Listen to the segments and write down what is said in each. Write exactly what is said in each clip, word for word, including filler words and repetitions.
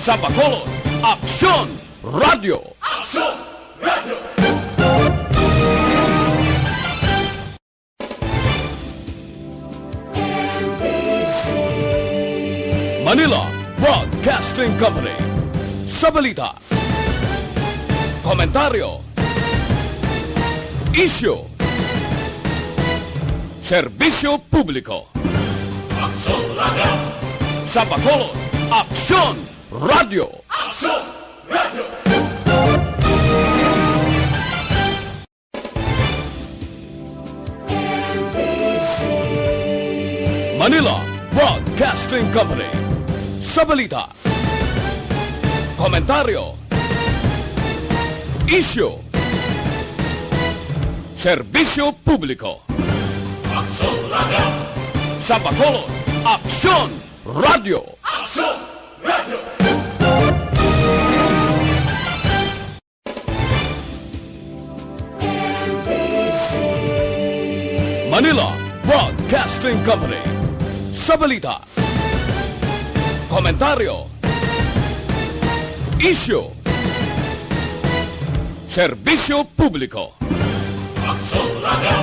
Sa Bacolod, Aksyon Radio. Aksyon Radio. Manila Broadcasting Company. Sa balita, komentaryo, isyu, serbisyo publiko. Aksyon Radio. Sa Bacolod, Aksyon Radio. Aksyon Radio. Manila Broadcasting Company. Sa balita, komentaryo, isyu, serbisyo publiko. Aksyon Radio. Sa Bacolod, Aksyon Radio. Aksyon Radio. Manila Broadcasting Company. Sa balita, komentaryo, isyu, serbisyo publiko. Aksyon Radio.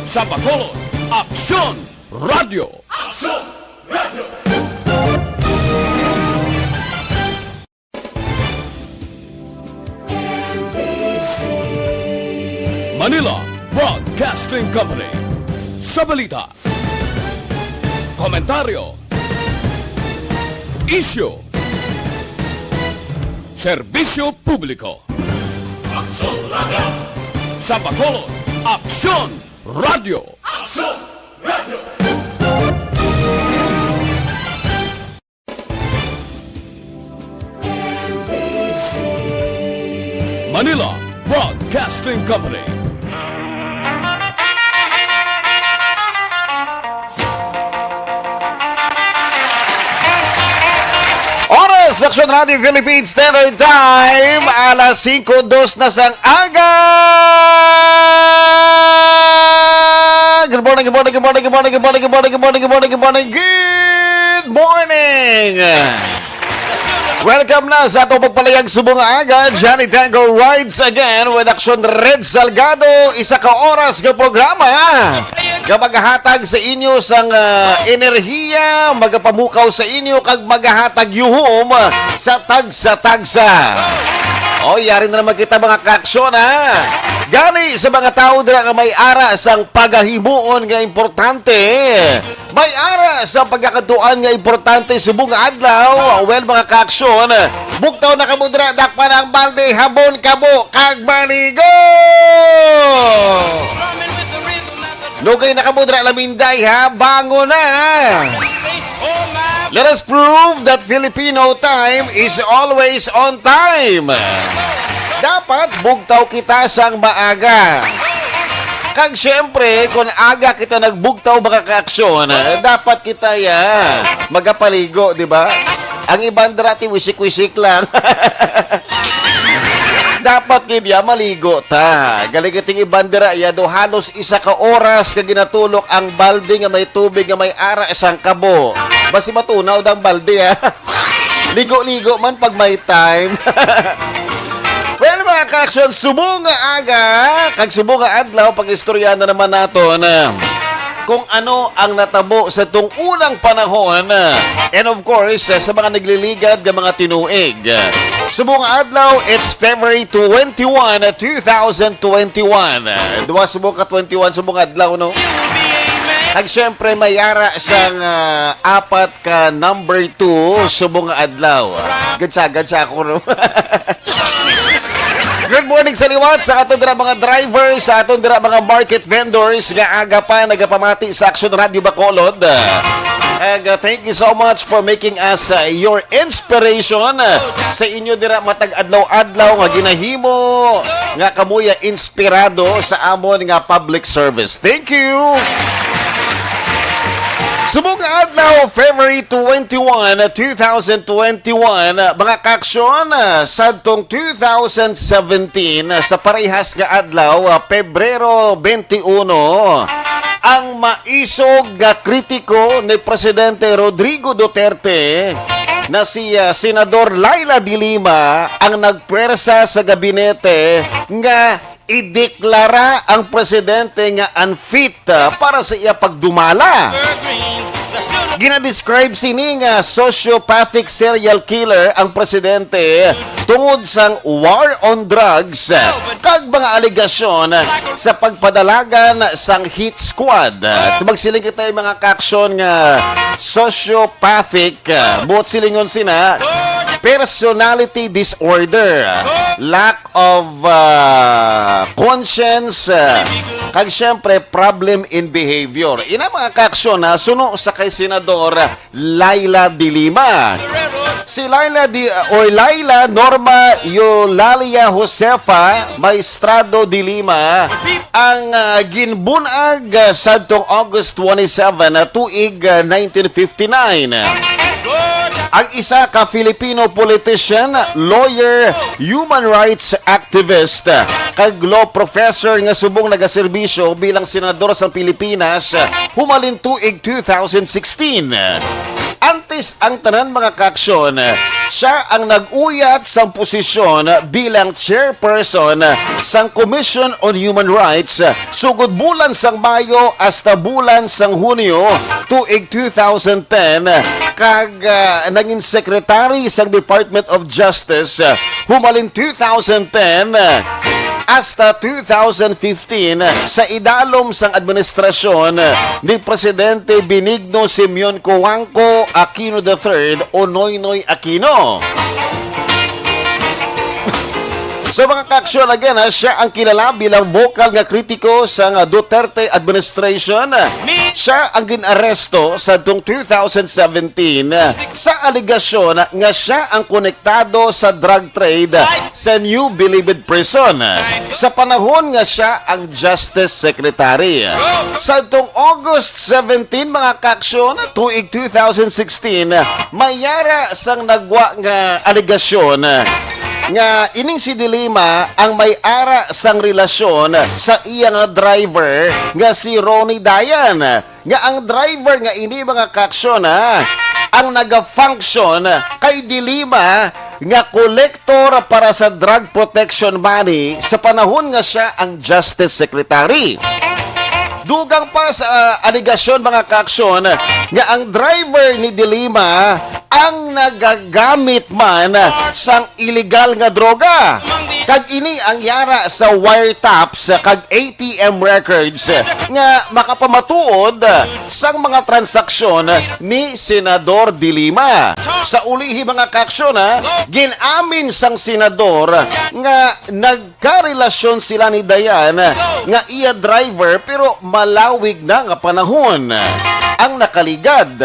Sa Bacolod, Aksyon Radio. Aksyon Radio. Manila Broadcasting Company. Sa balita, komentaryo, isyu, serbisyo publiko. Aksyon Radio. Sa Bacolod, Aksyon Radio. Aksyon Radio. Manila Broadcasting Company. Oras, Aksyon Radio Philippines Standard Time, alas singko dos na sang aga. Good morning, good morning, good morning, good morning, good morning, good morning, good morning, good morning, good morning, good morning. Welcome na sa ato pagpalayag subong nga aga. Johnny Tango rides again with Aksyon Red Salgado. Isa ka oras nga programa nga maghatag sa inyo sang, ah, enerhiya, magapamukaw sa inyo, kag magahatag yuhom sa tagsa-tagsa. O, yari na naman kita, mga kaaksyon, ha? Gani sa mga tawo dira nga may ara sang pagahimuon nga importante, may ara sa pagkakadtuan nga importante subong nga adlaw. Well, mga kaaksyon, bugtaw na kamo dira, dakpan ang balde, habon kamo, kag maligo! Lugay na kamo dira, laminday, ha? Bangon na, ha? Let us prove that Filipino time is always on time. Dapat bugtaw kita sang maaga. Kag siyempre, kung aga kita nagbugtaw, mga kaaksyon, dapat kita ya magapaligo, di ba? Ang iban dira, ti wisik-wisik lang. Dapat gid ya maligo ta. Galing iting iban dira, ya do halos isa ka oras ka ginatulok ang balde nga may tubig nga may ara sang kabo. Basi matunaw dang balde, ha. Ligo-ligo man pag may time. Well, mga kaaksyon, subong nga aga, kag subong nga adlaw, pag-istorya na naman naton, ah, kung ano ang natabo sa tong unang panahon, ah, and of course, ah, sa mga nagliligad nga mga tinuig. Subong nga adlaw, it's February twenty-one, two thousand twenty-one. Ah, duha subong ka twenty-one, subong nga adlaw, no? Kag syempre, may ara sang, ah, apat ka number two subong nga adlaw. Gadsagad sa ako, no? Good morning sa liwat sa aton dira mga drivers, sa aton dira mga market vendors nga aga pa nagapamati sa Action Radio Bacolod. And, uh, thank you so much for making us, uh, your inspiration, uh, sa inyo dira matag adlaw-adlaw nga ginahimo nga kamuya inspirado sa amon nga public service. Thank you. Subong nga adlaw, February twenty-one, two thousand twenty-one, mga kaaksyon, sadtong two thousand seventeen, sa parehas nga adlaw, Pebrero twenty-one, ang maisog nga kritiko ni Presidente Rodrigo Duterte na si, ah, Senador Leila de Lima ang nagpwersa sa gabinete nga ideklara ang presidente nga unfit, ah, para sa iya pagdumala. Ginadescribe sini nga sociopathic serial killer ang presidente tungod sang war on drugs, ah, kag mga alegasyon sa pagpadalagan sang hit squad. Ah, magsiling kita yung mga kaaksyon nga sociopathic, ah, buot silingon sina personality disorder, lack of, ah, conscience, ah, kag syempre problem in behavior. Ina mga kaaksyon na suno sa kay Senador Leila de Lima. Si Leila di, or Leila Norma Eulalia Josefa Maestrado de Lima ang, ah, ginbunag, ah, sadtong August twenty-seven, ah, tuig, ah, nineteen fifty-nine. Ang isa ka Filipino politician, lawyer, human rights activist, ah, kag law professor nga subong nagaserbisyo bilang senador sa Pilipinas, ah, humalin tuig two thousand sixteen. Antes ang tanan, mga kaaksyon, siya ang nag-uyat sang posisyon bilang chairperson sang Commission on Human Rights sugod bulan sang Mayo hasta bulan sang Hunyo tuig two thousand ten, kag, ah, nangin secretary sang Department of Justice, ah, humalin two thousand ten, ah, hasta two thousand fifteen sa idalom sang administrasyon ni Presidente Benigno Simeon Cojuangco Aquino the third o Noynoy Aquino. So, mga kaaksyon, again, ha, siya ang kilala bilang vocal nga kritiko sa nga Duterte administration. Siya ang gin-aresto sa tong two thousand seventeen sa alegasyon nga siya ang konektado sa drug trade sa New Bilibid Prison sa panahon nga siya ang Justice Secretary. Sa tong August seventeen, mga kaaksyon, tuig two thousand sixteen, may yara sang nagwa nga alegasyon nga ining si De Lima ang may ara sang relasyon sa iya nga driver nga si Ronnie Dayan, nga ang driver nga ini, mga kaaksyon, ha, ang naga-function kay De Lima nga kolektor para sa drug protection money sa panahon nga siya ang Justice Secretary. Dugang pa sa, ah, alegasyon, mga kaaksyon, nga ang driver ni De Lima ang nagagamit man sang iligal nga droga. Kag ini ang yara sa wiretaps kag A T M records nga makapamatuod sang mga transaksyon ni Senador De Lima. Sa ulihi, mga kaaksyon, ha, gin-amin sang senador nga nagkarelasyon sila ni Dayan nga iya driver, pero malawig na nga panahon ang nakaligad.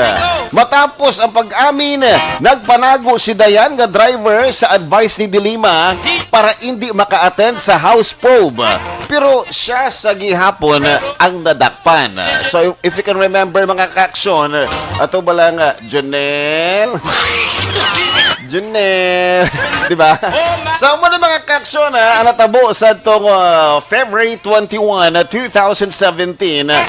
Matapos ang pag-amin, nagpanago si Dayan nga driver sa advice ni De Lima para indi maka-attend sa house probe. Pero siya sa gihapon ang nadakpan. So, if you can remember, mga kaaksyon, ato ba lang, uh, Jonel? Junel. Di ba? So, amo na, mga kaaksyon, ha, ang natabo sa tong, ah, February twenty-one, ah, two thousand seventeen, ah,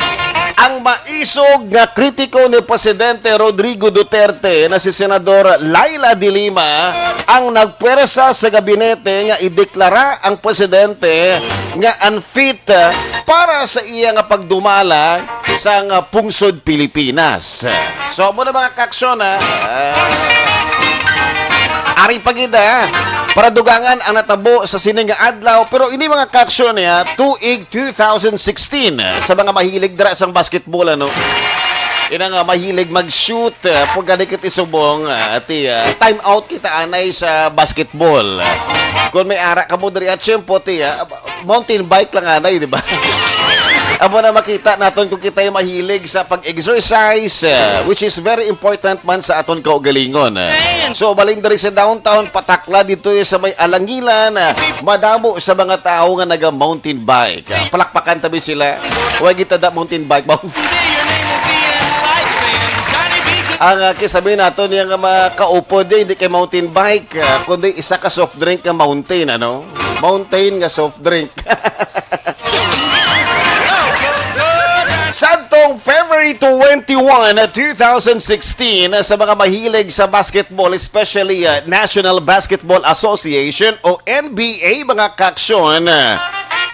ang maisog nga kritiko ni Presidente Rodrigo Duterte na si Senador Leila de Lima ang nagpwersa sa gabinete nga ideklara ang presidente nga unfit, ah, para sa iya nga pagdumala sa nga pungsod Pilipinas. So, amo na, mga kaaksyon, ha? Ah, ari pa gid, ha? Para dugangan ang natabo sa sini nga adlaw, pero ini, mga kaaksyon, ha, tuig two thousand sixteen, sa mga mahilig dira sang basketball, ano? Ina nga mahilig mag-shoot, ah, pag gani kiti subong, ah, ati, ah, time out kita anay sa basketball. Kung may ara ka mo diri at tiyempo, ti, ah, mountain bike lang anay, di ba? Amo na makita naton kung kita'y mahilig sa pag-exercise, uh, which is very important man sa aton kaugalingon. Uh, so, baling diri sa downtown, patakla dito sa may Alangilan, uh, madamo sa mga tao nga naga-mountain bike. Uh, palakpakan tabi sila. Huwag kita da mountain bike ba? Ang, uh, kisabi nato niya nga makaupo di, hindi kay mountain bike, uh, kundi isa ka soft drink nga mountain, ano? Mountain nga soft drink. Sadtong February Twenty-one, two thousand sixteen, sa mga mahilig sa basketball, especially uh, National Basketball Association o N B A, mga kaaksyon,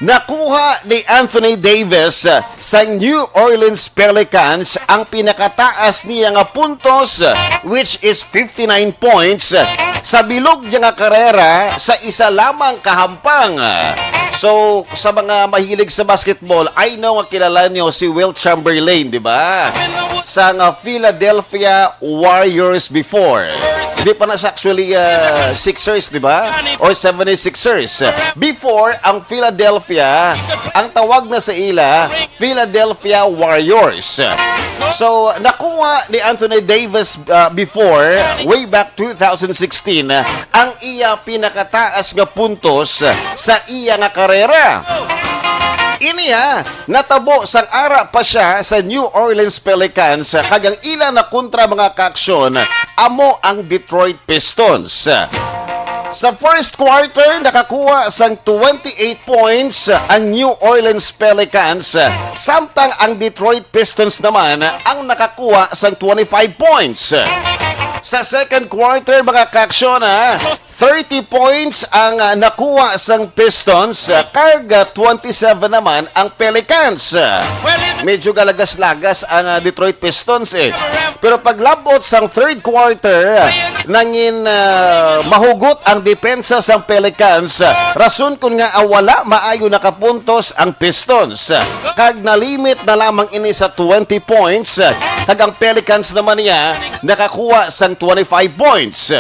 nakuha ni Anthony Davis uh, sa New Orleans Pelicans ang pinakataas niya nga puntos, uh, which is fifty-nine points, uh, sa bilog niya nga karera sa isa lamang kahampang. So, sa mga mahilig sa basketball, I know nga kilala nyo si Wilt Chamberlain, di ba? Sa nga Philadelphia Warriors before. Di pa na siya actually uh, Sixers, di ba? Or seventy-sixers. Before, ang Philadelphia, ang tawag na sa ila, Philadelphia Warriors. So, nakuha ni Anthony Davis uh, before, way back two thousand sixteen, uh, ang iya pinakataas nga puntos uh, sa iya nga karera. Ini ha, natabo sang ara pa siya sa New Orleans Pelicans, uh, kag ang ila na kontra mga kaaksyon amo ang Detroit Pistons. Sa first quarter, nakakuha sang twenty-eight points ang New Orleans Pelicans, samtang ang Detroit Pistons naman ang nakakuha sang twenty-five points. Sa second quarter, mga kaaksyon, ha, thirty points ang ah, nakuha sang Pistons, ah, kag ah, twenty-seven naman ang Pelicans. Medyo galagas-lagas ang ah, Detroit Pistons eh. Pero paglabot sang third quarter, nangin ah, mahugot ang depensa sang Pelicans. Rason kun nga ah, wala maayo nakapuntos ang Pistons. Kag nalimit na lamang ini sa twenty points. Kag ang Pelicans naman niya nakakuha sang twenty-five points.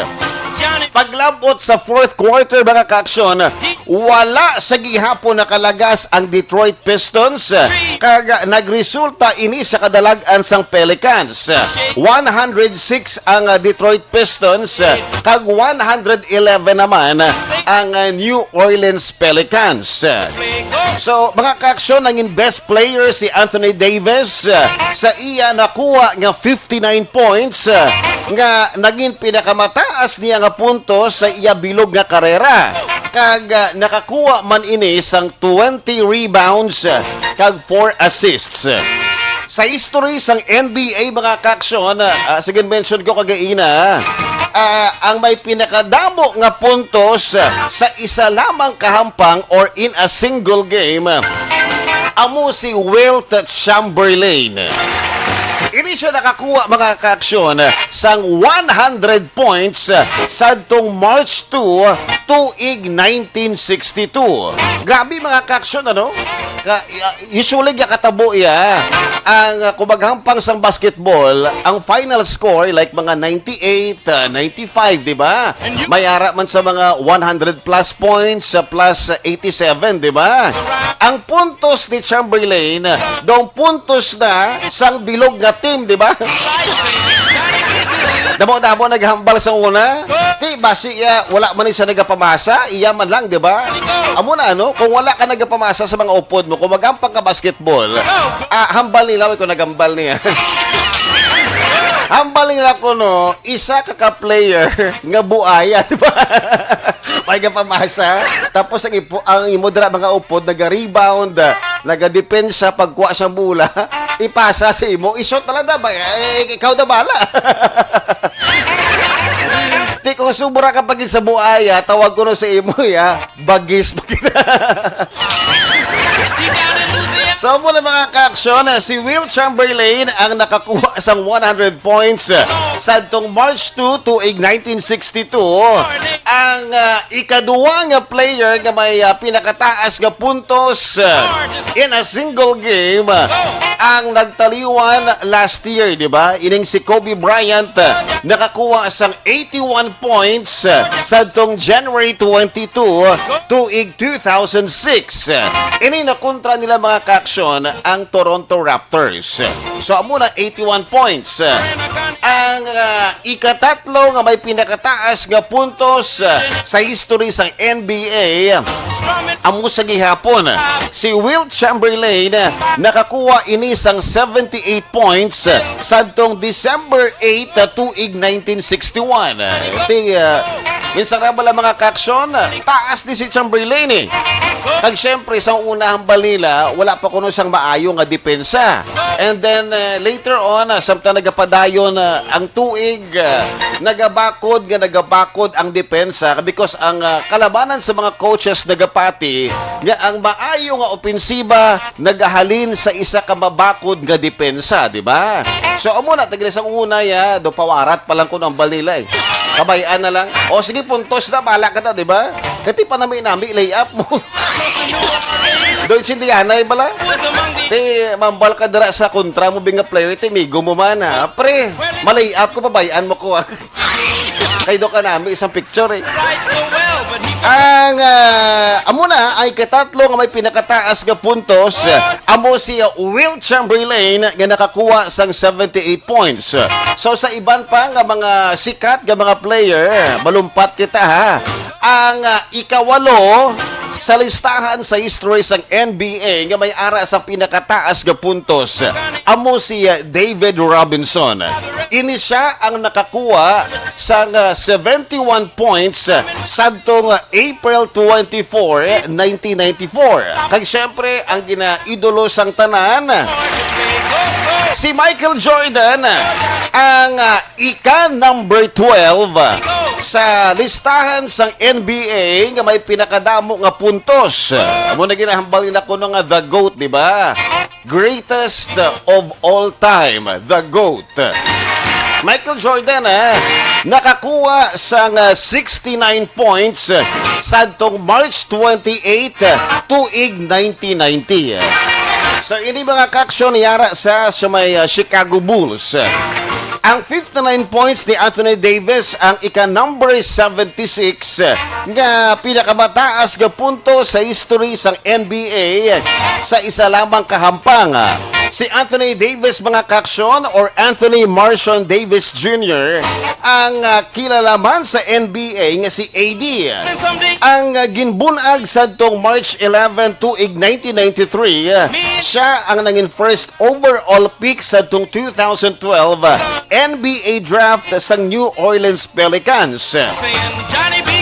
Paglabot sa fourth quarter, mga kaaksyon, wala sa gihapon nakalagas ang Detroit Pistons, kag nagresulta ini sa kadalag-an sang Pelicans. One hundred six ang ah, Detroit Pistons, kag one hundred eleven naman ang ah, New Orleans Pelicans. So, mga kaaksyon, nangin best player si Anthony Davis, sa iya nakuha nga fifty-nine points, nga naging pinakamataas niya nga puntos sa iya bilog nga karera. Kag ah, nakakuha man ini sang twenty rebounds, ah, kag four assists. Sa history sang N B A, mga kaaksyon, ah, sige, mention ko kagaina, ah, ang may pinakadamo nga puntos ah, sa isa lamang kahampang or in a single game, ah, amo si Wilt Chamberlain. Ini siya nakakuha, mga kaaksyon, sang one hundred points, ah, sadtong March two, tuig nineteen sixty-two. Grabe, mga kaaksyon, ano? Ka, uh, usually, katabo iya ang uh, kumaghampang sang basketball, ang final score, like, mga ninety-eight, uh, ninety-five, di ba? May ara man sa mga one hundred plus points, uh, plus uh, eighty-seven, di ba? Ang puntos ni Chamberlain, uh, daw puntos na sang bilog nga team, di ba? Damo-damo naghambal sa una. Ti, basi iya, wala man siya nagapamasa, iya man lang, di ba? Amo na, ano, kung wala ka nagapamasa sa mga upod mo, kung magampang ka basketball, ah, hambal nila, ko nagambal niya. Hambal nila ko, no, isa ka ka-player nga buaya, di ba? May gapamasa. Tapos ang, ipo, ang imo dira mga upod, naga-rebound, naga-depensa, pagkuha sa bola, ipasa sa imo, isot na lang, da, ba? Eh, ikaw na bala. Ti kung sobra ka pagid sa buaya, tawag ko na sa imo, ya. Bagis pagid. So, muna mga kaaksyon, si Wilt Chamberlain ang nakakuha sang one hundred points sadtong March two, tuig nineteen sixty-two. Ang ah, ikaduwa nga player nga may ah, pinakataas nga puntos ah, in a single game ah, ang nagtaliwan last year, di ba? Ining si Kobe Bryant ah, nakakuha sang eighty-one points ah, sadtong January twenty-two, tuig two thousand six. Ini na kontra nila mga kaaksyon ang Toronto Raptors. So amo na eighty-one points. Ang ah, ikatatlo nga may pinakataas nga puntos ah, sa history sa N B A amo sa gihapon. Si Wilt Chamberlain ah, nakakuha ini sang seventy-eight points ah, sadtong December eight, ah, tuig nineteen sixty-one. Ti, ah, Minsan ra bala, mga kaaksyon, taas ni si Chamberlain, eh. Kag siyempre, sa una hambal nila, wala pa kuno sang maayo nga depensa. And then, eh, later on, ah, samtang nagapadayon, ah, ang tuig, ah, nagabakod nga nagabakod ang depensa because ang, ah, kalabanan sa mga coaches nagapati nga ang maayo nga opensiba nagahalin sa isa ka mabakod nga depensa, di ba? So, amo na, tagli sang una, ya, do pawarat pa lang kuno ang hambal nila, eh. Pabay-an na lang. O, sige, puntos na, bala ka na, di ba? Kati pa nami-nami, lay up mo. Doon si Indiana, eh, bala? Ti, mambal ka dira sa kontra mo, binga player, ti, migo mo man, ha? Pre, malay up ko, pabay-an mo ko, ah. Kay do ka nami isang picture, eh. Ang, ah, amo na, ang ikatatlo nga may pinakataas nga puntos, ah, amo si, ah, Wilt Chamberlain nga nakakuha sang seventy-eight points. So, sa iban pa nga mga sikat nga mga player, malumpat kita, ha. Ang, ah, ikawalo sa listahan sa history sang N B A nga may ara sa pinakataas nga puntos, amo si, ah, David Robinson. Ini siya ang nakakuha sang, ah, seventy-one points, ah, sadtong, ah, April twenty-four, nineteen ninety-four. Kag siyempre, ang ginaidolo sang tanan, si Michael Jordan, ang, ah, ika number twelve sa listahan sang N B A nga may pinakadamo nga puntos. Amo na ginahambal nila kuno nga the GOAT, di ba? Greatest of all time, the GOAT. Michael Jordan, ah, nakakuha sang, ah, sixty-nine points, ah, sadtong March twenty-eight, ah, tuig nineteen ninety. So, ini, mga kaaksyon, yara sa, sa may, ah, Chicago Bulls. Ang fifty-nine points ni Anthony Davis ang ika number seventy-six nga pinakamataas nga punto sa history sang N B A sa isa lamang ka hampang. Si Anthony Davis, mga kaaksyon, or Anthony Marcion Davis Junior, ang, ah, kilala man sa N B A nga si A D, ang, ah, ginbun-ag sadtong March eleven, tuig nineteen ninety-three. Siya ang nangin first overall pick sadtong two thousand twelve N B A draft sang New Orleans Pelicans.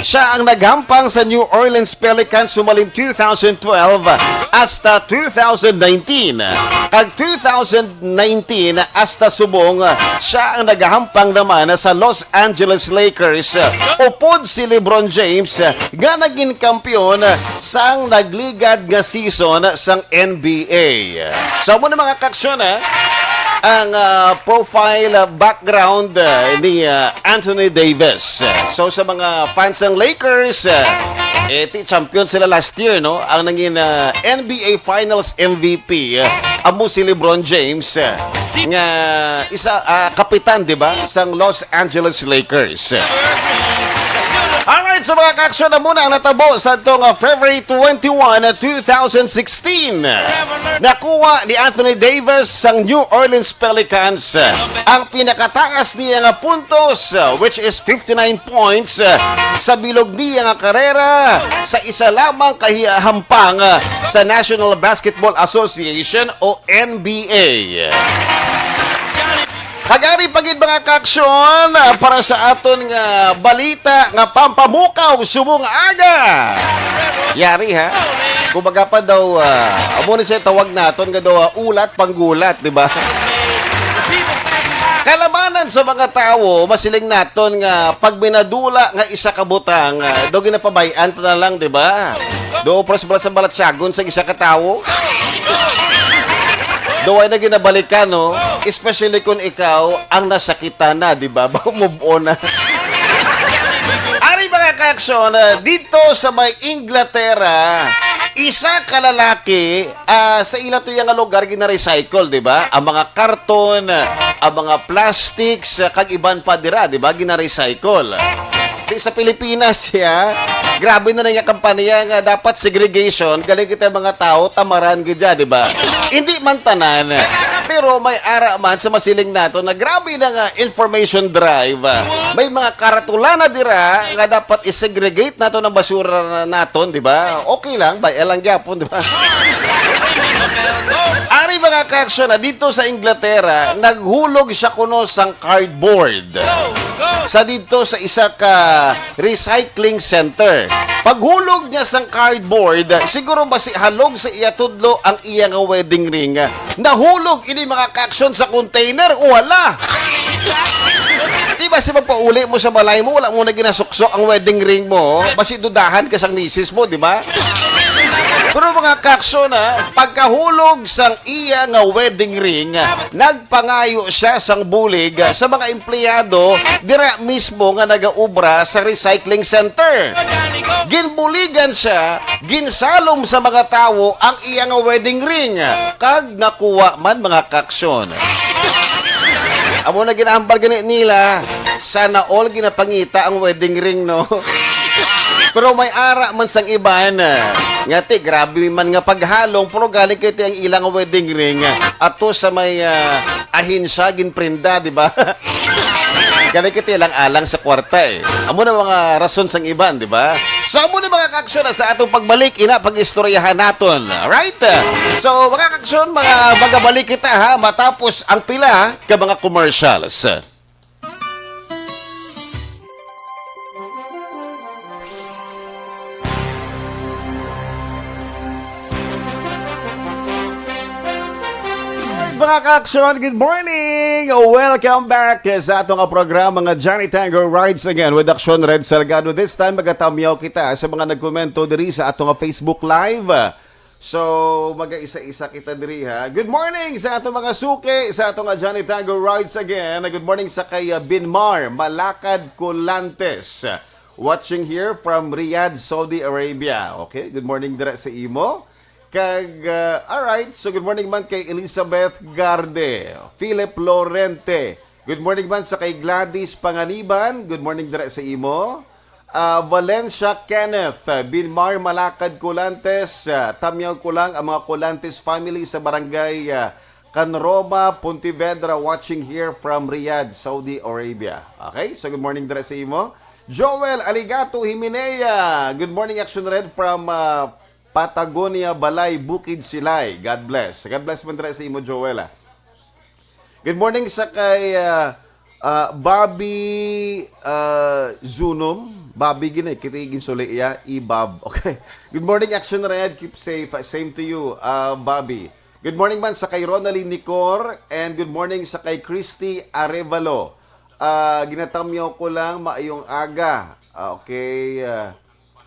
Siya ang naghampang sa New Orleans Pelicans sumalin two thousand twelve hasta two thousand nineteen. Kag two thousand nineteen hasta subong, siya ang nagahampang naman sa Los Angeles Lakers upod si LeBron James nga nagin kampiyon sang nagligad nga season sang N B A. So, amo na, mga kaaksyon, ha, ang, ah, profile, ah, background, ah, ni, ah, Anthony Davis. So, sa mga fans ng Lakers, ah, eh, ti champion sila last year, no? Ang nangin, ah, N B A Finals M V P, ah, amo si LeBron James, ah, nga isa, ah, kapitan, di ba, sang Los Angeles Lakers. Alright, so, mga kaaksyon, na muna ang natabo sa atong, ah, February twenty-one, ah, two thousand sixteen. Nakuha ni Anthony Davis sang New Orleans Pelicans, ah, ang pinakataas niya nga puntos, ah, which is fifty-nine points, ah, sa bilog niya nga karera sa isa lamang ka hampang, ah, sa National Basketball Association o N B A. Kag ari pa gid, mga kaaksyon, ah, para sa aton nga balita nga pampamukaw subong aga. Yari, ha? Kumbaga pa daw, ah, amo ni siya tawag naton nga daw, ah, ulat panggulat, di ba? Kalabanan sa mga tawo, masiling naton nga pag may nadula nga isa ka butang, ah, daw ginapabay-an ta na lang, di ba? Do, pras bala sa balatyagon sa isa ka tawo. Do, ay na ginabalikan, no? Especially kung ikaw ang nasakitan na, di ba? Move on na. Ari, mga kaaksyon, ah, dito sa may Inglaterra, isa ka lalaki, ah, sa ila to nga lugar gina-recycle, di ba? Ang mga karton, ang mga plastics, ah, kag iban pa dira, di ba? Gina-recycle. Di sa Pilipinas, ya. Grabe na na nga kampanya nga dapat segregation, galing kita mga tao, tamaran gid ya, di ba? Hindi man tanan. Pero may ara man sa masiling nato na grabe na nga information drive. Ah, may mga karatula na dira nga dapat i-segregate nato ng basura na naton, di ba? Okay lang, bay-an lang gyapon, di ba? Ari, mga kaaksyon, na dito sa Inglaterra, naghulog siya kuno sang cardboard sa dito sa isa ka recycling center. Paghulog niya sang cardboard, siguro basi halog sa iya tudlo ang iya nga wedding ring. Nahulog ini, mga kaaksyon, sa container. O, hala! Di ba, si magpauli mo sa balay mo, wala mo na ginasuksok ang wedding ring mo? Basi dudahan ka sang misis mo, di ba? Pero, mga kaaksyon, ha, pagkahulog sang iya nga wedding ring, nagpangayo siya sang bulig sa mga empleyado dira mismo nga nagaobra sa recycling center. Ginbuligan siya, ginsalom sa mga tawo ang iya nga wedding ring, kag nakuha man, mga kaaksyon. Amo na ginahambal gani nila, sana all ginapangita ang wedding ring, no? Pero may ara man sang iban, ah, nga ti, grabe man nga paghalong, pero galing kay ti ang ilang wedding ring, ah, ato sa may, ah, ahensya ginprenda, di ba? Galing kay ti ilang alang sa kwarta, eh. Amo na mga rason sang iban, di ba? So, amo na, mga kaaksyon, sa atong pagbalik, ina, pag-istoryahan naton. Alright? So, mga kaaksyon, mga magabalik kita, ha, matapos ang pila ka mga commercials. Alright, mga kaaksyon, good morning! Welcome back sa ato nga programa nga Johnny Tango Rides Again with Aksyon Red Salgado. This time, magatamyaw kita sa mga nagkomento diri sa ato nga Facebook Live. So, mag-isa-isa kita diri, ha. Good morning sa ato mga suki, sa ato nga Johnny Tango Rides Again. Good morning sa kay, uh, Binmar Malakad Colantes. Watching here from Riyadh, Saudi Arabia. Okay, good morning dira sa imo. Kag, uh, alright, so good morning man kay Elizabeth Garde, Philip Lorente. Good morning man sa kay Gladys Panganiban. Good morning dira sa imo. Ah, Valencia Kenneth, ah, Binmar Malakad Colantes, ah, tamyaw ko lang ang mga Colantes family sa barangay, ah, Canroma, Pontevedra, watching here from Riyadh, Saudi Arabia. Okay, so good morning dira sa imo. Joel Aligato Himenea, good morning, Action Red from, ah, Patagonia, Balay, Bukid Silay. God bless. God bless man dira sa imo, Joel, ah. Good morning sa kay, ah, ah, Bobby, ah, Zunom. Bobby gini, kita ginsuli iya, i Bob. Okay. Good morning, Action Red. Keep safe. Same to you, ah, Bobby. Good morning man sa kay Ronaldin Nicor and good morning sa kay Christy Arevalo. Ah, ginatamyaw ko lang, maayong aga. Ah, okay, ah,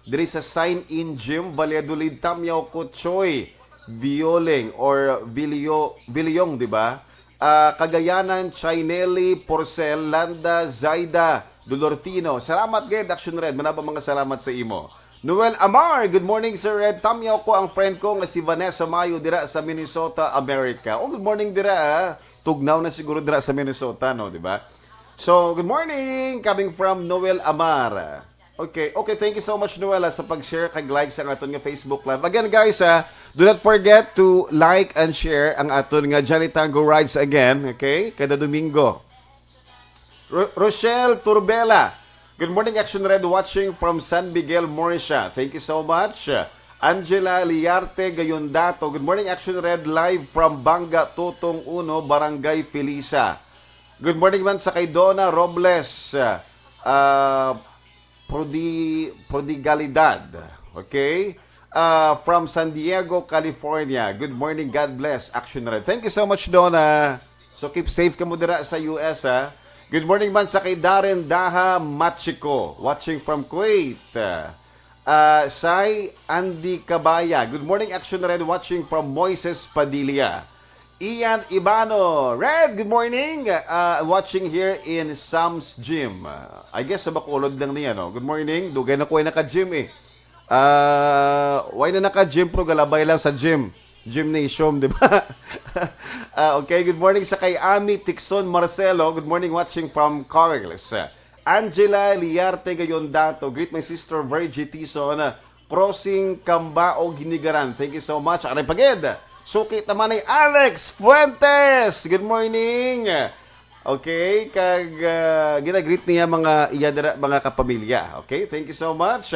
diri sa Sign In Gym, Valladolid, tamyaw ko, Choi Violing or Vilio-, Viliong, di ba? Ah, Cagayanan, Chinelli, Porcel, Landa, Zaida, Dolorfino. Salamat gid, Action Red. Manaba mga salamat sa imo. Noel Amar, good morning, Sir Red. Tamyaw ko ang friend ko nga si Vanessa Mayo dira sa Minnesota, America. Oh, good morning dira, ah. Tugnaw na siguro dira sa Minnesota, no, di ba? So, good morning, coming from Noel Amar. Okay, okay, thank you so much, Noel, ah, sa pag-share kag like sa aton nga Facebook Live. Again, guys, ah, do not forget to like and share ang aton nga Johnny Tango Rides Again, okay? Kada Domingo. Ro-, Rochelle Turbela, good morning, Action Red, watching from San Miguel, Murcia. Thank you so much. Angela Liarte Gayondato, good morning, Action Red, live from Banga, Tutong Uno, Barangay Felisa. Good morning man sa kay Donna Robles, ah, Prodi-, Prodigalidad. Okay? Ah, from San Diego, California. Good morning, God bless, Action Red. Thank you so much, Donna. So, keep safe kamo dira sa U S, ha. Good morning man sa kay Darren Daha Machiko, watching from Kuwait. Ah, Sai Andy Kabaya. Good morning, Action Red, watching from Moises Padilla. Ian Ibano, Red, good morning. Ah, watching here in Sam's Gym. Ah, I guess sa Bacolod lang niya, no? Good morning. Dugay na ko ay naka-gym, eh. Ah, why na naka-gym, pero galabay lang sa gym? Gymnasium, di ba? Ah, okay, good morning sa kay Ami Tixon Marcelo. Good morning, watching from Carles. Angela Liarte Gayondato. Greet my sister Virgie Tison, Crossing Cambao, Ginigaran. Thank you so much. Aray pagid. Suki ta man ni Alex Fuentes. Good morning. Okay, kag ah, ginagreet niya mga iya dira, mga kapamilya. Okay, thank you so much.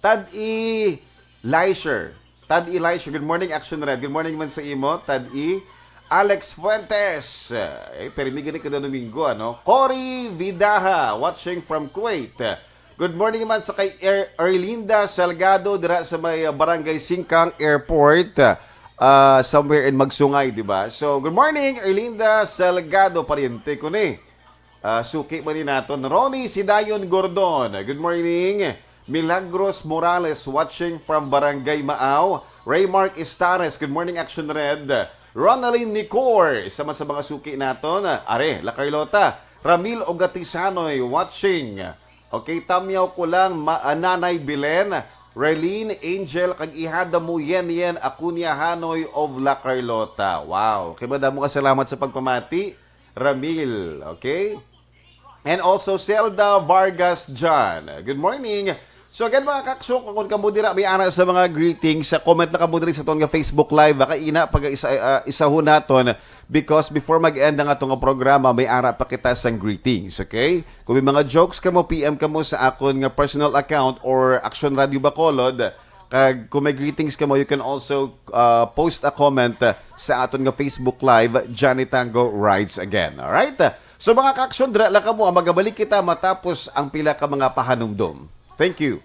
Tad E Leisure. Tad E Leisure. Good morning, Action Red. Good morning man sa imo, Tad E. Alex Fuentes. Eh, pero may gani kada Domingo, ano? Cory Vidaha, watching from Kuwait. Good morning man sa kay Er-, Erlinda Salgado dira sa may, uh, Barangay Singkang Airport, uh, somewhere in Magsungay, di ba? So, good morning, Erlinda Salgado, pariente ko ni. Ah, suki man ni naton. Ronnie Sidayon Gordon, good morning. Milagros Morales, watching from Barangay Maaw. Raymark Estares, good morning, Action Red. Ronaldin Nicor, isa man sa mga suki naton. Are, La Carlota. Ramil Ogatisanoy, watching. Okay, tamyaw ko lang, ma-, ah, Nanay Belen, Relin, Angel, kag ihada mo, Yen Yen Acuña Hanoy of La Carlota. Wow. Okay, madamo nga salamat sa pagpamati, Ramil. Okay? And also, Zelda Vargas John. Good morning. So again, mga kaksok, kung kamo dira may ara sa mga greetings, sa comment na kamo diri sa aton nga Facebook Live, baka ina pag isa, ah, isahon naton, because before mag-end ang aton nga programa, may ara pa kita sang greetings, okay? Kung may mga jokes kamo, P M kamo sa akon nga personal account or Action Radio Bacolod. Kag kung may greetings kamo, you can also, uh, post a comment, uh, sa aton nga Facebook Live, Johnny Tango Rides Again. Alright? So, mga ka-aksyon, dira lang kamo, ah, magabalik kita matapos ang pila ka mga pahanumdom. Thank you.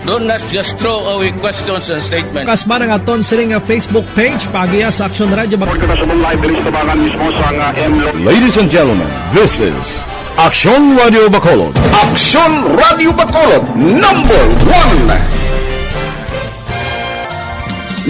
Don't not just throw away questions and statements. Kasmaran nga aton sini nga Facebook page, paagiha sa Aksyon Radio Bacolod. Report kita sa live diri sa tabangan mismo sa nga M Lo. Ladies and gentlemen, this is Aksyon Radio Bacolod. Aksyon Radio Bacolod, number one.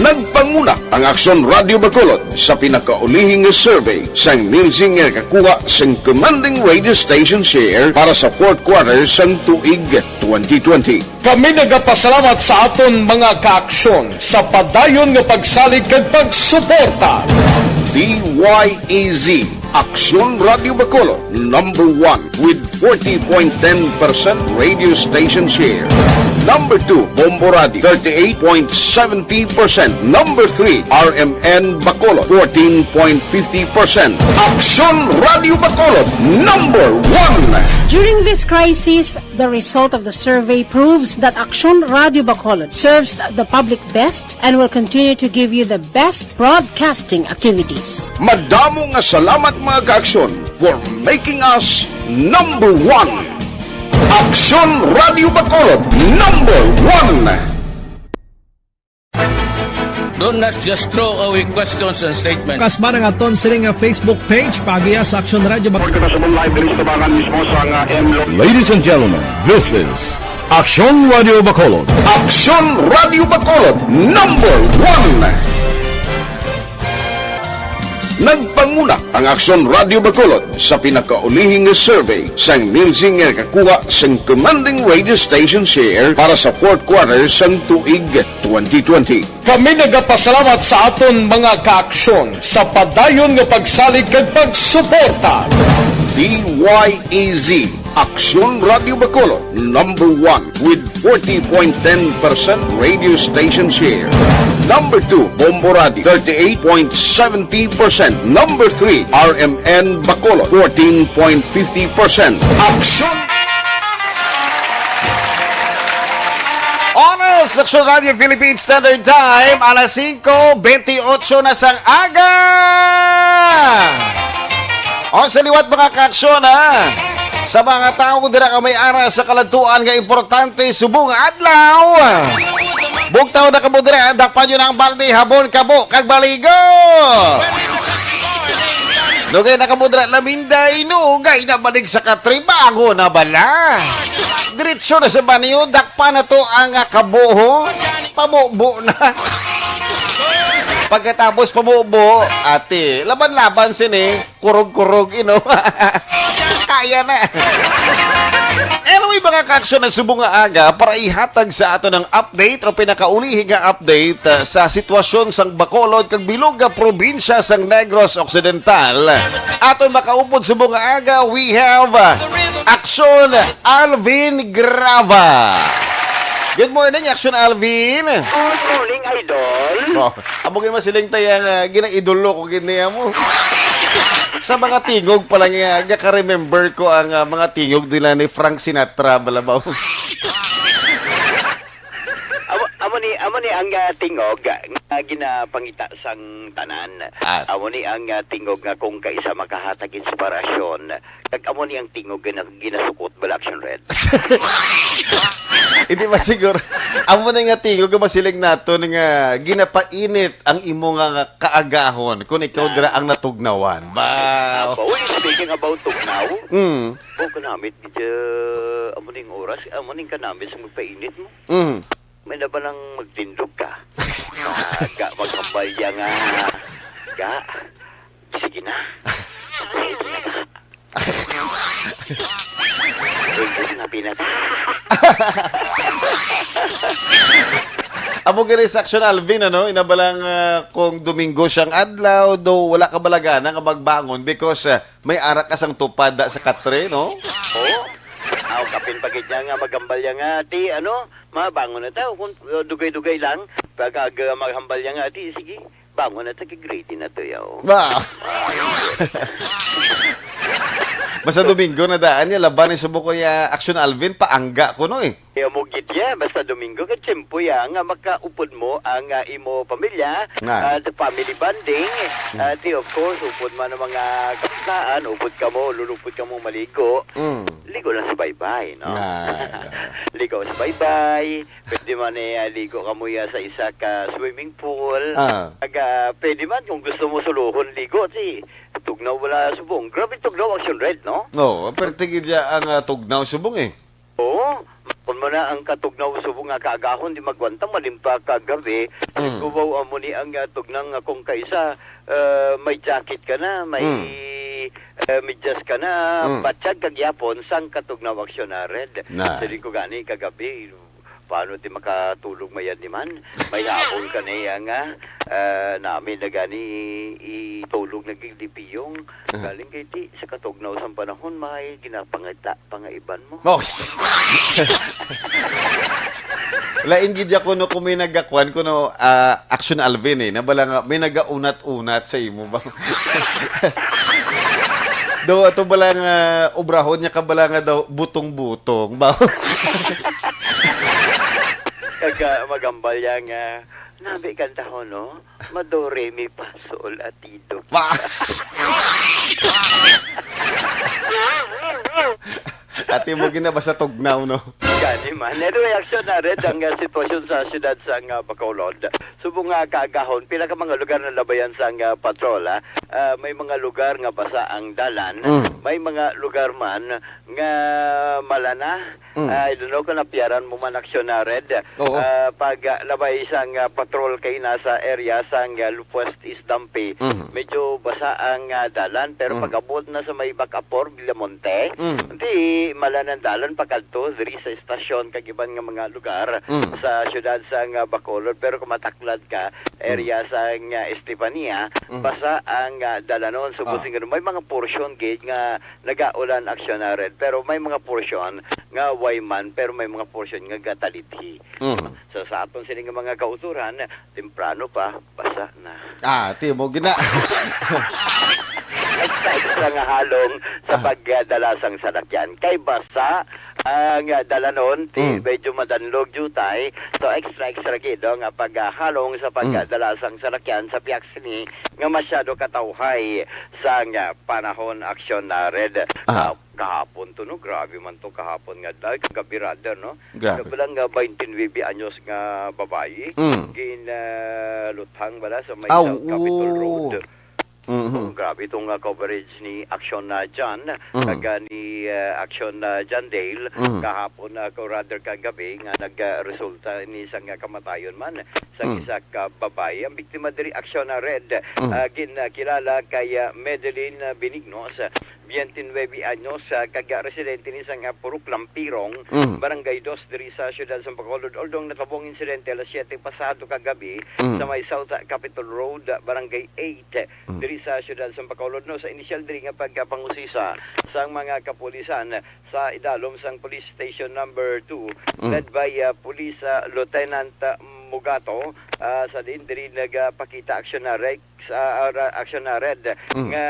Nagpanguna ang Aksyon Radio Bacolod sa pinakaulihi nga survey sang Nielsen nga nakakuha sang commanding radio station share para sa fourth quarter sang tuig twenty twenty. Kami nagapasalamat sa aton mga kaaksyon sa padayon nga pagsalig kag pagsuporta. D Y E Z, Aksyon Radio Bacolod, number one with forty point ten percent radio station share. Number two, Bombo Radio, thirty-eight point seventy percent. Number three, R M N Bacolod, fourteen point fifty percent. Aksyon Radio Bacolod, number one. During this crisis, the result of the survey proves that Aksyon Radio Bacolod serves the public best and will continue to give you the best broadcasting activities. Madamo nga salamat, mga kaaksyon, for making us number one. Aksyon Radio Bacolod, number one. Don't not just throw away questions and statements. Kasmaran nga aton sini nga Facebook page, paagiha sa Aksyon Radio Bacolod. Report kita sa live diri sa tabangan mismo sa nga M Lo. Ladies and gentlemen, this is Aksyon Radio Bacolod. Aksyon Radio Bacolod, number one. Nagpanguna ang Aksyon Radio Bacolod sa pinakaulihi nga survey sang Nielsen nga nakakuha sang commanding radio station share para sa fourth quarter sang tuig twenty twenty. Kami nagapasalamat sa aton mga kaaksyon sa padayon nga pagsalig kag pagsuporta. D Y E Z, Aksyon Radio Bacolod, number one with forty point ten percent radio station share. Number two, Bombo Radio, thirty-eight point seventy percent. Number three, R M N Bacolod, fourteen point fifty percent. Aksyon! Oras, Aksyon Radio Philippine Standard Time, alas singko bentiocho na sang aga. O, sa liwat, mga kaaksyon, ha? Sa mga tawo dira nga may ara sa kaladtuan nga importante subong nga adlaw. Bugtaw na kamo dira, dakpan nyo na ang balde, habon, kabo, kag baligo. Dugay na kamo dira, laminday, nugay na balik sa katribango na bala. Diretso na sa banyo, dakpan na to ang, ah, kabo, ho. Pamubo na. Pagkatapos pamubo, ate, laban-laban sini, kurog-kurog, you know. Kaya na. Anyway, mga Aksyon na subong nga aga para ihatag sa aton ang update o pinakaulihi nga update, ah, sa sitwasyon sang Bacolod kag bilog nga probinsya sang Negros Occidental. Aton makaupod subong nga aga, we have, ah, Aksyon Alvin Grava. Good morning, Aksyon Alvin. Good morning, Idol. Oh, amo gid masiling tayo nga ginaidolo ko gid niya mo. Sa mga tingog pa lang nga, ka-remember ko ang, ah, mga tingog nila ni Frank Sinatra, balabaw. Amo, amo ni, amo ni ang, ah, tingog nga ginapangita sang tanan. Ah. Amo ni ang, ah, tingog nga kung kaisa makahatag inspirasyon. Kag amo ni ang tingog nga ginasukot bala, Action Red. Hindi ba siguro? Amo na nga tingog nga masiling naton nga ginapainit ang imo nga kaagahon kung ikaw Na. dira ang natugnawan. Ba? Apo, uy, speaking about tugnaw, Mm. o kanamit, gid, ah, amo ning oras, amo ning kanamit sa magpainit mo. Mm. May na ba nang magtindog ka? Ah, ga, maghambalya nga. Ga. Sige na. Sige na, ga. Sige na, pinata. Amo gani sa Action Alvin, ano? Ina ba lang, ah, kung Domingo siyang adlaw, do wala ka balagana nga magbangon because, ah, may arak ka sang tupad da sa katre, no? Oo. Aw, kapin pa gid niya nga maghambal niya nga, "Ti, ano, mabangon na ta. Kung, uh, dugay-dugay lang, pag, uh, maghambal niya nga, ti, sige, bangon na ta, kag ready na to, yaw." Ba? Basta Domingo na daan niya, laban ni subok ko niya, Action Alvin, paangga ko, no, eh. Kaya mo gid ya, basta Domingo, ka tiyempo ya nga makaupod mo ang, ah, imo pamilya, Nga. ah, the family bonding, Mm. ah, ti, of course, upod man ang mga kabataan, upod ka mo, lulupod ka mo maligo, Mm. ligo lang sa baybay, no? Nga, nga. Ligo sa baybay, pwede man eh, ah, ligo ka mo ya sa isa ka swimming pool. Ah. Ag, ah, pwede man kung gusto mo suluhon ligo, si tugnaw wala subong. Grabe tugnaw, Action Red, no? Oo, pero tigid ya ang, ah, tugnaw subong eh. Oo, kung mo na ang katugnaw subong nga kaagahon, di magwanta, malimpa ka gabi. Mm. Kubaw amo ni ang, ah, tugnang nga kung kaisa, ah, may jacket ka na, may, Mm. ah, medyas ka na, Mm. batyag ka gyapon sang katugnaw, Action Red. Na. Siling ko gani kagabi, paano ti makatulog mayad ni man? May habol ka na iya nga, ah, nami na gani itulog na gid ni Piyong. Aha. Galing kay ti, sa katugnaw sang panahon, may ginapangita pa nga iban mo. Oh. Lain gid ya kuno kung may nagakuan kuno, ah, Action Alvin eh. Nabala nga may nagaunat-unat sa imo ba? Do ato bala nga obrahon niya ka bala nga daw butong-butong ba? Kag, ah, magambal ya nga, nabi kantahon, no? Ma do re mi fa sol la ti do. Wa- Ati mo ginabasa tugnaw, no? Gani man. Anyway, Action Red, ang, ah, sitwasyon sa siyudad sa, ah, Bacolod. Subong nga kaagahon, pila ka mga lugar na labayan sa, ah, patrol, ah. Ah, may mga lugar nga basa ang dalan. Mm. May mga lugar man nga malana. Mm. Ah, I don't know kung napiyaran mo man, Action Red. Oo. Ah, pag, ah, labay sang, ah, patrol kay nasa area sang, ah, Lupwest East Dampi, Mhm. medyo basa ang, ah, dalan, pero Mm. pag-abot na sa may Bacapor, Villamonte, Mm. di malan ang dalan pakadto diri sa estasyon kag iban nga mga lugar Mm. sa siyudad sang, ah, Bacolod. Pero kung mataklad ka, area Mm. sang, ah, Estefania, Mm. basa ang, ah, dalanon. So, Ah. Bossing, may mga portion gid nga nagaulan, Action Red, pero may mga portion nga way man, pero may mga portion nga gatalithi. Mhm. So, sa aton sini nga mga kauturan, temprano pa, basa na. Ah, ti mo gina. Extra, extra nga halong sa Ah. pagdala sang salakyan. Kay basa ang, ah, dalanon, ti Mm. medyo madanlog jutay. So, extra, extra gid, no, nga paghalong sa Ah. pagdala sang salakyan sa pihak sini nga masyado katawhay sang, ah, panahon, Action Red. Ah. Ah, kahapon to, no? Grabe man to kahapon nga adlaw. Kagabi, rather, no? Grabe. Isa pa lang nga twenty-nine anyos nga babayi, Mm. gin, ah, luthang bala sa may Ah, South Capitol oo. Road. Mhm. Oh, grabe itong, ah, coverage ni Action, ah, John, Mm. kag ni, ah, Action, ah, John Dale, Mm. kahapon, ah, o rather kagabi, nga nagresulta ni isang, ah, kamatayon man sa Mm. isa ka babayi. Ang biktima diri, Action, ah, Red, Mm. ah, gin, ah, kilala kay, ah, Madeline, ah, Benignos, ah, twenty-nine anyos, ah, kag residente ni sang, ah, Purok Lampirong, Mm. Barangay Dos, diri sa siyudad sa Bacolod. Although natabong insidente alas siyete pasado kagabi Mm. sa may South Capitol Road, ah, Barangay Eight, Mm. diri sa siyudad sa Bacolod, no, sa inisyal diri nga pagpangusisa sang mga kapulisan sa idalom sang Police Station Number Two, Mm. led by, ah, Police, ah, Lieutenant, ah, Mugato, ah, sa diin diri nagapakita aksyon na Rex, ah, ra-, aksyon na Red, Mm. nga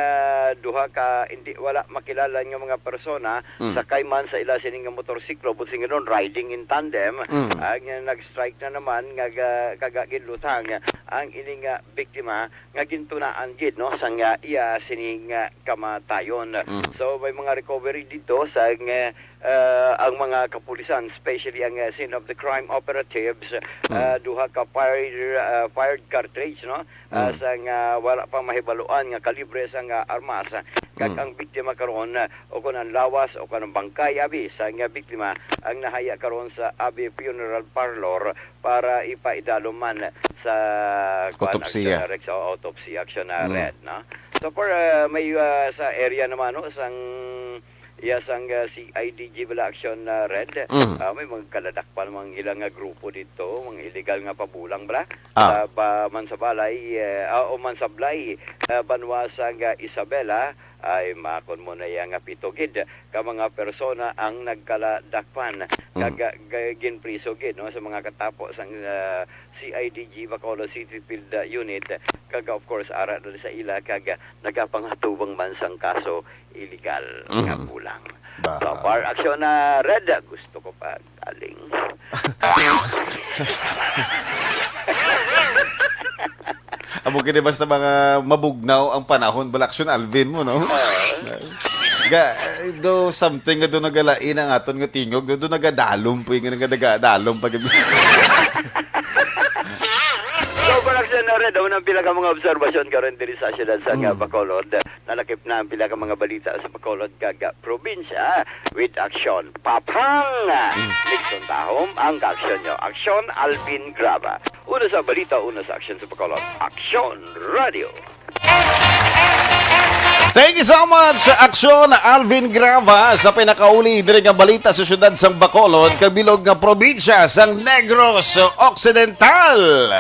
duha ka hindi, wala makilala nga mga persona Mm. sakay man sa ila sini nga motorsiklo, buot silingon riding in tandem, Mm. ah, nga nag-strike na naman nga ga-, kag ginlutang ang ini nga biktima nga gintunaan gid, no, sang, ah, iya sining, ah, kamatayon. Mm. So, may mga recovery dito sa, ah, ah, ang mga kapulisan, especially ang, ah, scene of the crime operatives, Mm. ah, duha ka fire, ah, fired cartridge, no, ah, Mm. sang, ah, wala pa mahibaluan nga kalibre sang, ah, armas, kag Mm. ang biktima karon, ah, o kon ang lawas o kon ang bangkay abi sang, ah, biktima ang nahaya karon sa abi funeral parlor para ipaidalom man sa, kuwan, Autopsiya. action, Rex, o autopsy action na Mm. Red, no? So, for, ah, may, ah, sa area naman, no, sang, iya sang, ah, C I D G bala action na Red, Mm. ah, may mga kaladakpan, mga ilang nga grupo dito, mga illegal nga pabulang bala, Ah. sa ba, man sa balay, eh, ah, o man sa balay, ah, banwa sang, ah, Isabela, ay makon mo na iya nga pito gid ka mga persona ang nagkaladakpan Mm. kag, ah, ga-, ginpriso gid, no, sa mga katapo sang, ah, C I D G Bacolod City Field, ah, Unit, kag, of course, ara na sa ila kag, ah, nagapangatubang man sang kaso illegal nga Mhm. bulang. Ba- So, bar action na Red, gusto ko pa galing. Amo gid, basta mga mabugnaw ang panahon, bala action Alvin mo, no? Ga, do something nga do nagalain ang aton nga tingog, do, do nagadalom po yung nga nagadalom pag So, bar action na Red, ang unang pila ka mga obserbasyon karon diri sa siyudad sa, Mm. Bacolod. Nalakip na ang pila ka mga balita sa Bacolod kag probinsya with action. Papang! Mm. Nixon Tahom ang kaaksyon nyo. Aksyon, Alvin Graba. Una sa balita, una sa aksyon sa Bacolod. Aksyon Radio. Thank you so much, Aksyon Alvin Graba, sa pinakauli diri nga balita sa siyudad sang Bacolod, kabilog nga probinsya sang Negros Occidental.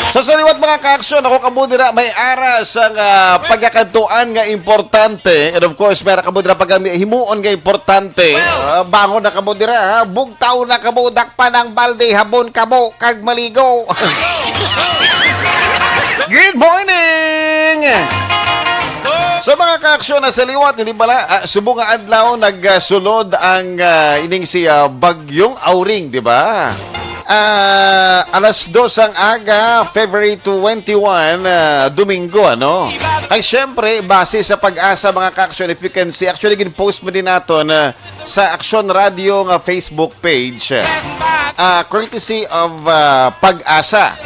So, sa liwat, mga kaaksyon, ako kamo dira may ara sang, ah, pagkakadtuan nga importante. And of course, may ara kamo dira pagkami himuon nga importante. Ah, bangon na kamo dira, ha? Bugtaw na kamo, dakpan ang balde, habon kamo, kag maligo. Good morning! So, mga kaaksyon, na sa liwat, hindi bala, ah, subong nga adlaw, nagsulod ang, ah, ining si, ah, Bagyong Auring, di ba? Ah, alas dos ang aga, February twenty-one, ah, Domingo, ano? Ay, syempre, base sa Pag-asa, mga kaaksyon, if you can see, actually, gin-post mo din naton, ah, sa Aksyon Radio nga Facebook page, ah, courtesy of, ah, Pag-asa,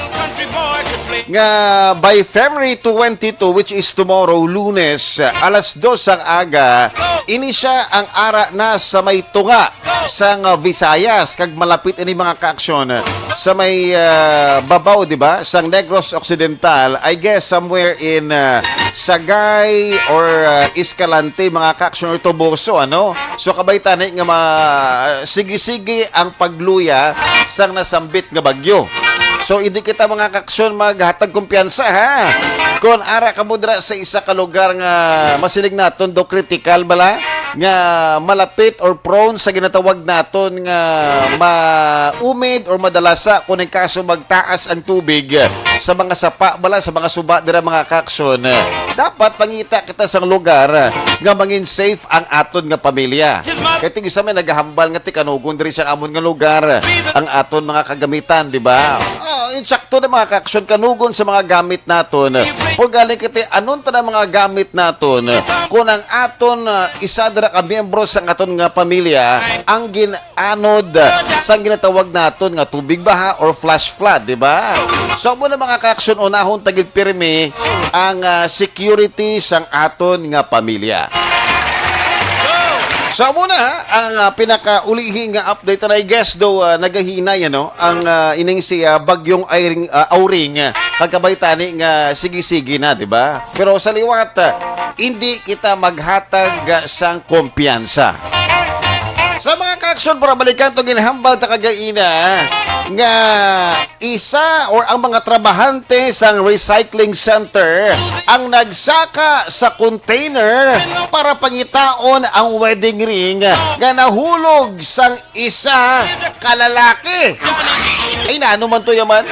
nga by February twenty-two, which is tomorrow, Lunes, alas dos ang aga, ini siya ang ara na sa may tunga sang, ah, Visayas, kag malapit ini, mga kaaksyon, sa may, ah, babaw, di ba, sang Negros Occidental, I guess somewhere in, ah, Sagay or, ah, Escalante, mga kaaksyon, or Toboso, ano? So, kabay tani nga ma-, sige-sige ang pagluya sang nasambit nga bagyo. So, hindi kita, mga kaaksyon, maghatag kumpiyansa, ha? Kung ara kamo dira sa isa ka lugar nga masiling naton do critical bala, nga malapit or prone sa ginatawag naton nga ma-humid or madalasa, kung ang kaso magtaas ang tubig sa mga sapa bala, sa mga suba dira, mga kaaksyon, dapat pangita kita sang lugar nga mangin safe ang aton nga pamilya. Kay tig-isa may nagahambal nga tikanugon diri sa amon nga lugar ang aton mga kagamitan, di ba? Oh, insakto na, mga kaaksyon, kanugon sa mga gamit naton. Por galing kiti, anon ta na mga gamit naton? Kung ang aton, ah, isa dira ka miyembro sa aton nga pamilya ang gin-anod, ah, sang ginatawag naton nga tubig baha or flash flood, di ba? So, amo na, mga kaaksyon, unahon ta gid pirmi ang, ah, security sang aton nga pamilya. So, amo na, ha, ang, ah, pinakaulihi nga update na, I guess, do, ah, nagahinay, ano, ang, ah, ining si, ah, Bagyong Irene, ah, Auring, ah, kag kabay tani nga sige-sige na, di ba? Pero sa liwat, ah, hindi kita maghatag, ah, sang kumpiyansa. Sa mga kaaksyon, para balikan to, ginhambal ta kagaina nga isa or ang mga trabahante sang recycling center ang nagsaka sa container para pangitaon ang wedding ring nga nahulog sang isa ka lalaki. Ay, naano man to yaman?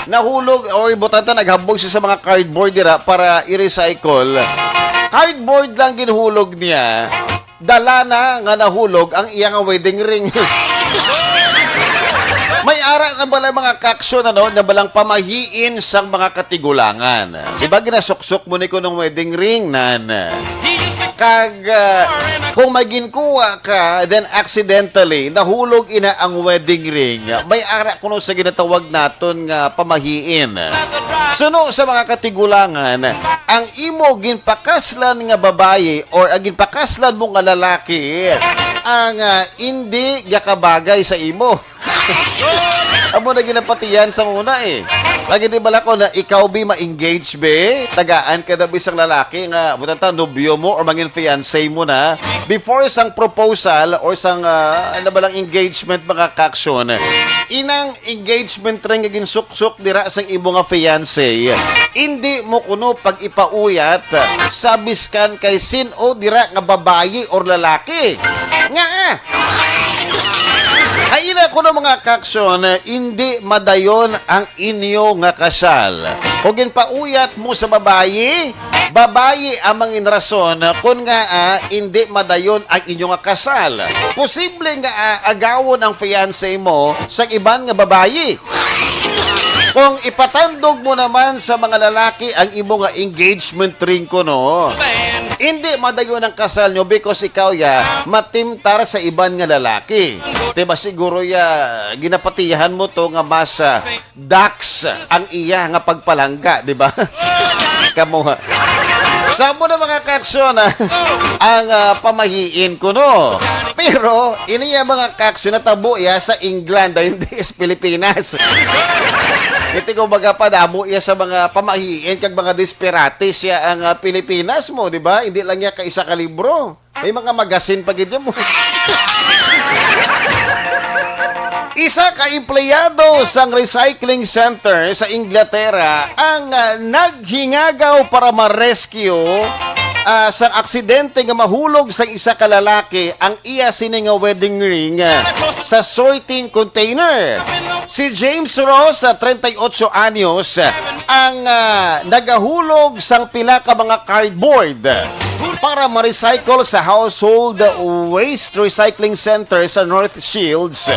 Nahulog, o, butanta, naghambog siya sa mga cardboard dira para i-recycle. Cardboard lang ginhulog niya. Dala na nga nahulog ang iya nga wedding ring. May ara na bala, mga kaaksyon, ano, na balang pamahiin sang mga katigulangan. Di ba, ginasuksok mo ni kunong wedding ring, nan? Kag, ah, kung may ginkuha ka, then accidentally, nahulog ina ang wedding ring, may ara kuno sa ginatawag naton nga pamahiin. Suno sa mga katigulangan, ang imo ginpakaslan nga babayi or ang ginpakaslan mo nga lalaki ang, ah, indi gakabagay sa imo. Amo na ginapatiyan sa una, eh. Lagi di bala ko na ikaw, bi, ma-engage, be? Tagaan ka na, bi, sang lalaki nga, buta ta, nobyo mo or mangin fiancé mo na. Before sang proposal or sang, ah, ano ba lang, engagement, mga kaaksyon, inang engagement ring nga ginsuksok dira sang imo nga fiancé, indi mo kuno pag-ipauyat sa biskan kay sin-o dira nga babayi or lalaki. Nga, ah, ay ina kuno, mga kaaksyon, indi madayon ang inyo nga kasal. Kung ginpauyat mo sa babayi, babayi ang mangin rason kon ngaa indi madayon ang inyo nga kasal. Posible nga, ah, agawon ang fiancé mo sa iban nga babayi. Kung ipatandog mo naman sa mga lalaki ang imo nga engagement ring kuno, indi madayon ang kasal nyo because ikaw ya matimtar sa iban nga lalaki. Diba, siguro ya ginapatihan mo to nga mas, ah, Dax ang iya nga pagpalangga, di ba? Kamo ha. Sa mo na, mga kaaksyon, ah, ang, ah, pamahiin kuno. Pero ini ya, mga kaaksyon, natabo ya sa England, ah, hindi sa Pilipinas. Iti, kumbaga, padamo ya sa mga pamahiin kag mga desperate siya ang, ah, Pilipinas mo, di ba? Hindi lang ya ka isa ka libro. May mga magasin pa gid mo. Isa ka empleyado sang recycling center sa Inglaterra ang, ah, naghingagaw para ma-rescue, ah, sang aksidente nga mahulog sang isa ka lalaki ang iya sini nga wedding ring, ah, sa sorting container. Si James Ross, sa treinta y ocho anyos, ang, ah, nagahulog sang pila ka mga cardboard para ma-recycle sa Household Waste Recycling Center sa North Shields.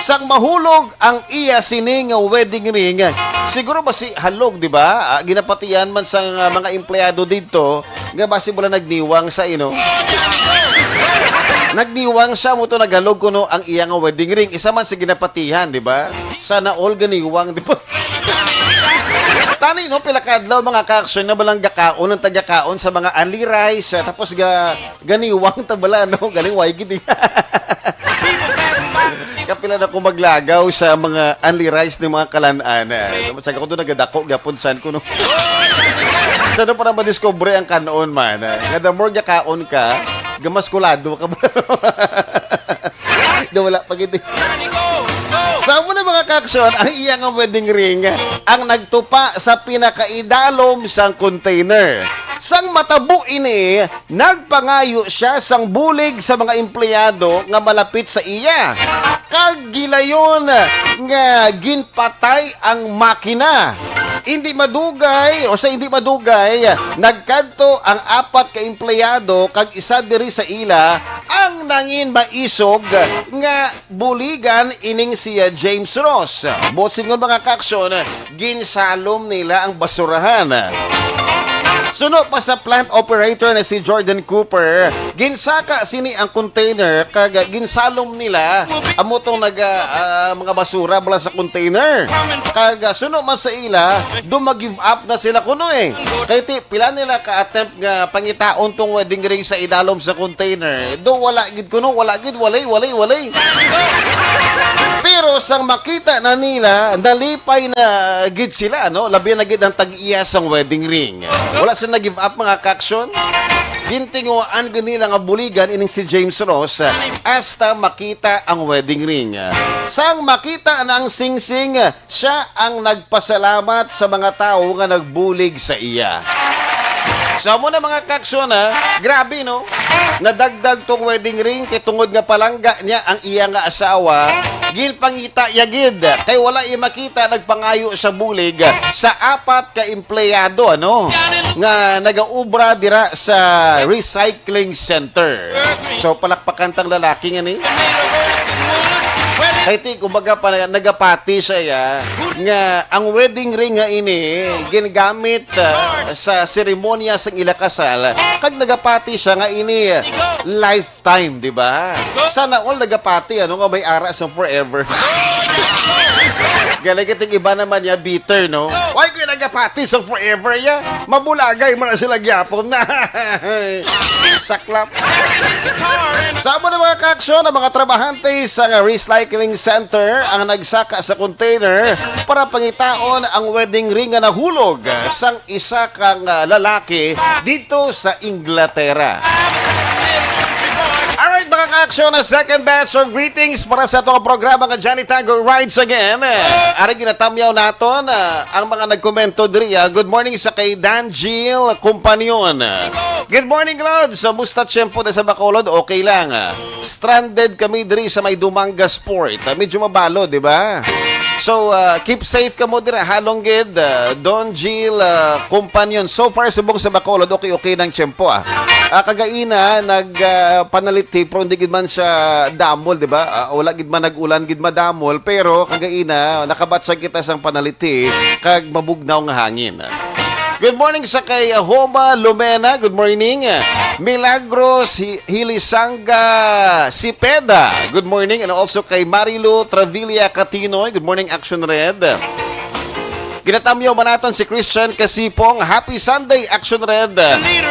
Sang mahulog ang iya sini nga wedding ring, siguro ba si halog, di ba? Ah, ginapatian man sa, ah, mga empleyado didto nga basi wala nagniwang sa ino. Nagniwang siya, mo to naghalog kuno ang iya nga wedding ring. Isa man si ginapatihan, di ba? Sana all ganiwang, di ba? Tani, no, pila ka adlaw, mga kaaksyon, na balang gakaon ang tagakaon sa mga unli rice, ah, tapos ga-, ganiwang ta bala, no? Galing way gid, eh. Kapila na ko maglagaw sa mga unli rice ni mga kalan-an, ah. Sa ko to nagadako, gapon san ko, no? Sa ano pa na madiscover ang kanon man, ah? Nga the more gakaon ka, gamaskulado ka ba? Na wala pa gid. Sa amo na, mga kaaksyon, ang iya nga wedding ring ang nagtupa sa pinakaidalom sang container. Sang matabo ini, nagpangayo sia sang bulig sa mga empleyado nga malapit sa iya, kag gilayon nga ginpatay ang makina. Hindi madugay, o sa hindi madugay, nagkadto ang apat ka empleyado kag isa diri sa ila ang nangin maisog nga buligan ining si, ah, James Ross. Buot silingon, mga kaaksyon, ginsalom nila ang basurahan. Suno pa sa plant operator na si Jordan Cooper, ginsaka sini ang container kag ginsalom nila amo tong nag, ah, ah, mga basura bala sa container. Kag, ah, suno man sa ila, do mag-give up na sila kuno, eh. Kay ti, pila nila ka attempt nga pangitaon tong wedding ring sa idalom sa container. Do wala gid kuno, wala gid, walay, walay, walay. Pero sang makita na nila, nalipay na gid sila, no? Labi na gid ang tag-iya sang wedding ring. Wala sila nag-give up, mga ka-aksyon. Gintinguhaan gid nila nga buligan ining si James Ross, hasta makita ang wedding ring. Sang makita na ang singsing, siya ang nagpasalamat sa mga tawo nga nagbulig sa iya. So, amo na, mga ka-aksyon, ha? Grabe, no? Nadagdag tong wedding ring kay tungod nga palangga niya ang iya nga asawa, ginpangita iya gid. Kay wala iya makita, nagpangayo sa bulig sa apat ka empleyado, ano, nga nagaubra dira sa recycling center. So, palakpakan tang lalaki nga ni. Kay ti, kumbaga pa, nagapati siya, ya, nga ang wedding ring nga ini, ginagamit, ah, sa seremonya sang ila kasal, kag nagapati siya nga ini, lifetime, di ba? Sana all nagapati, ano, nga may ara sa forever. Galing iting iba naman niya, bitter, no? Why ko nagapati sa forever, ya? Mabulagay mo na sila gyapon. Saklap. Sa amo na, mga ka-aksyon, ang mga trabahante sa recycling center ang nagsaka sa container para pangitaon ang wedding ring nga nahulog sang isa kang, ah, lalaki dito sa Inglaterra. Alright, mga ka-aksyon, ang second batch of greetings para sa atong programa nga Johnny Tango Rides Again. Eh, ari ginatamyaw naton, ah, ang mga nagkomento diri, ah. Good morning sa kay Dan Gil Companion. Good morning, Lods. So, musta tiyempo na sa Bacolod? Okay lang, ah. Stranded kami diri sa may Dumangas Port. Ah, medyo mabalo, di ba? So, ah, keep safe kamo dira, halong gid, ah, Don Gil, ah, Companion. So far, subong sa Bacolod, okay-okay nang tiyempo, ah. Ah, kagaina, nag, ah, panalithi, pero hindi gid man siya damol, di ba? Ah, wala gid man nag-ulan gid madamol, pero kagaina, nakabatyag kita sang panalithi, kag mabugnaw nga hangin. Good morning sa kay, uh, Homa Lumena. Good morning. Milagros Hi-, Hilisanga Sipeda. Good morning. And also kay Marilu Travilla Catinoy. Good morning, Action Red. Ginatamyaw man naton si Christian Kasipong. Happy Sunday, Action Red.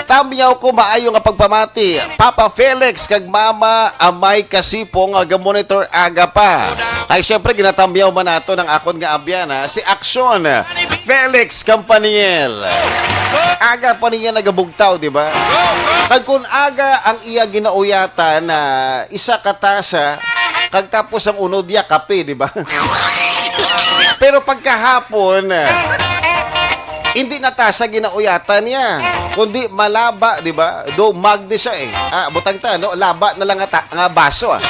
Tamyaw ko maayo nga pagpamati, Papa Felix kag Mama Amay Kasipong nga ga-monitor aga pa. Ay, syempre, ginatamyaw man naton ang akon nga abyan, ha, si Action Felix Campaniel. Aga pa niya nagabugtaw, di ba? Kag kun aga ang iya ginauyatan na isa ka tasa, kag tapos ang unod niya kape, di ba? Pero pagkahapon, hindi na tasa ginauyatan niya, kundi malaba, di ba? Do magdi siya, eh. Ah, butang ta, no? Laba na lang nga ta-, nga baso, ah.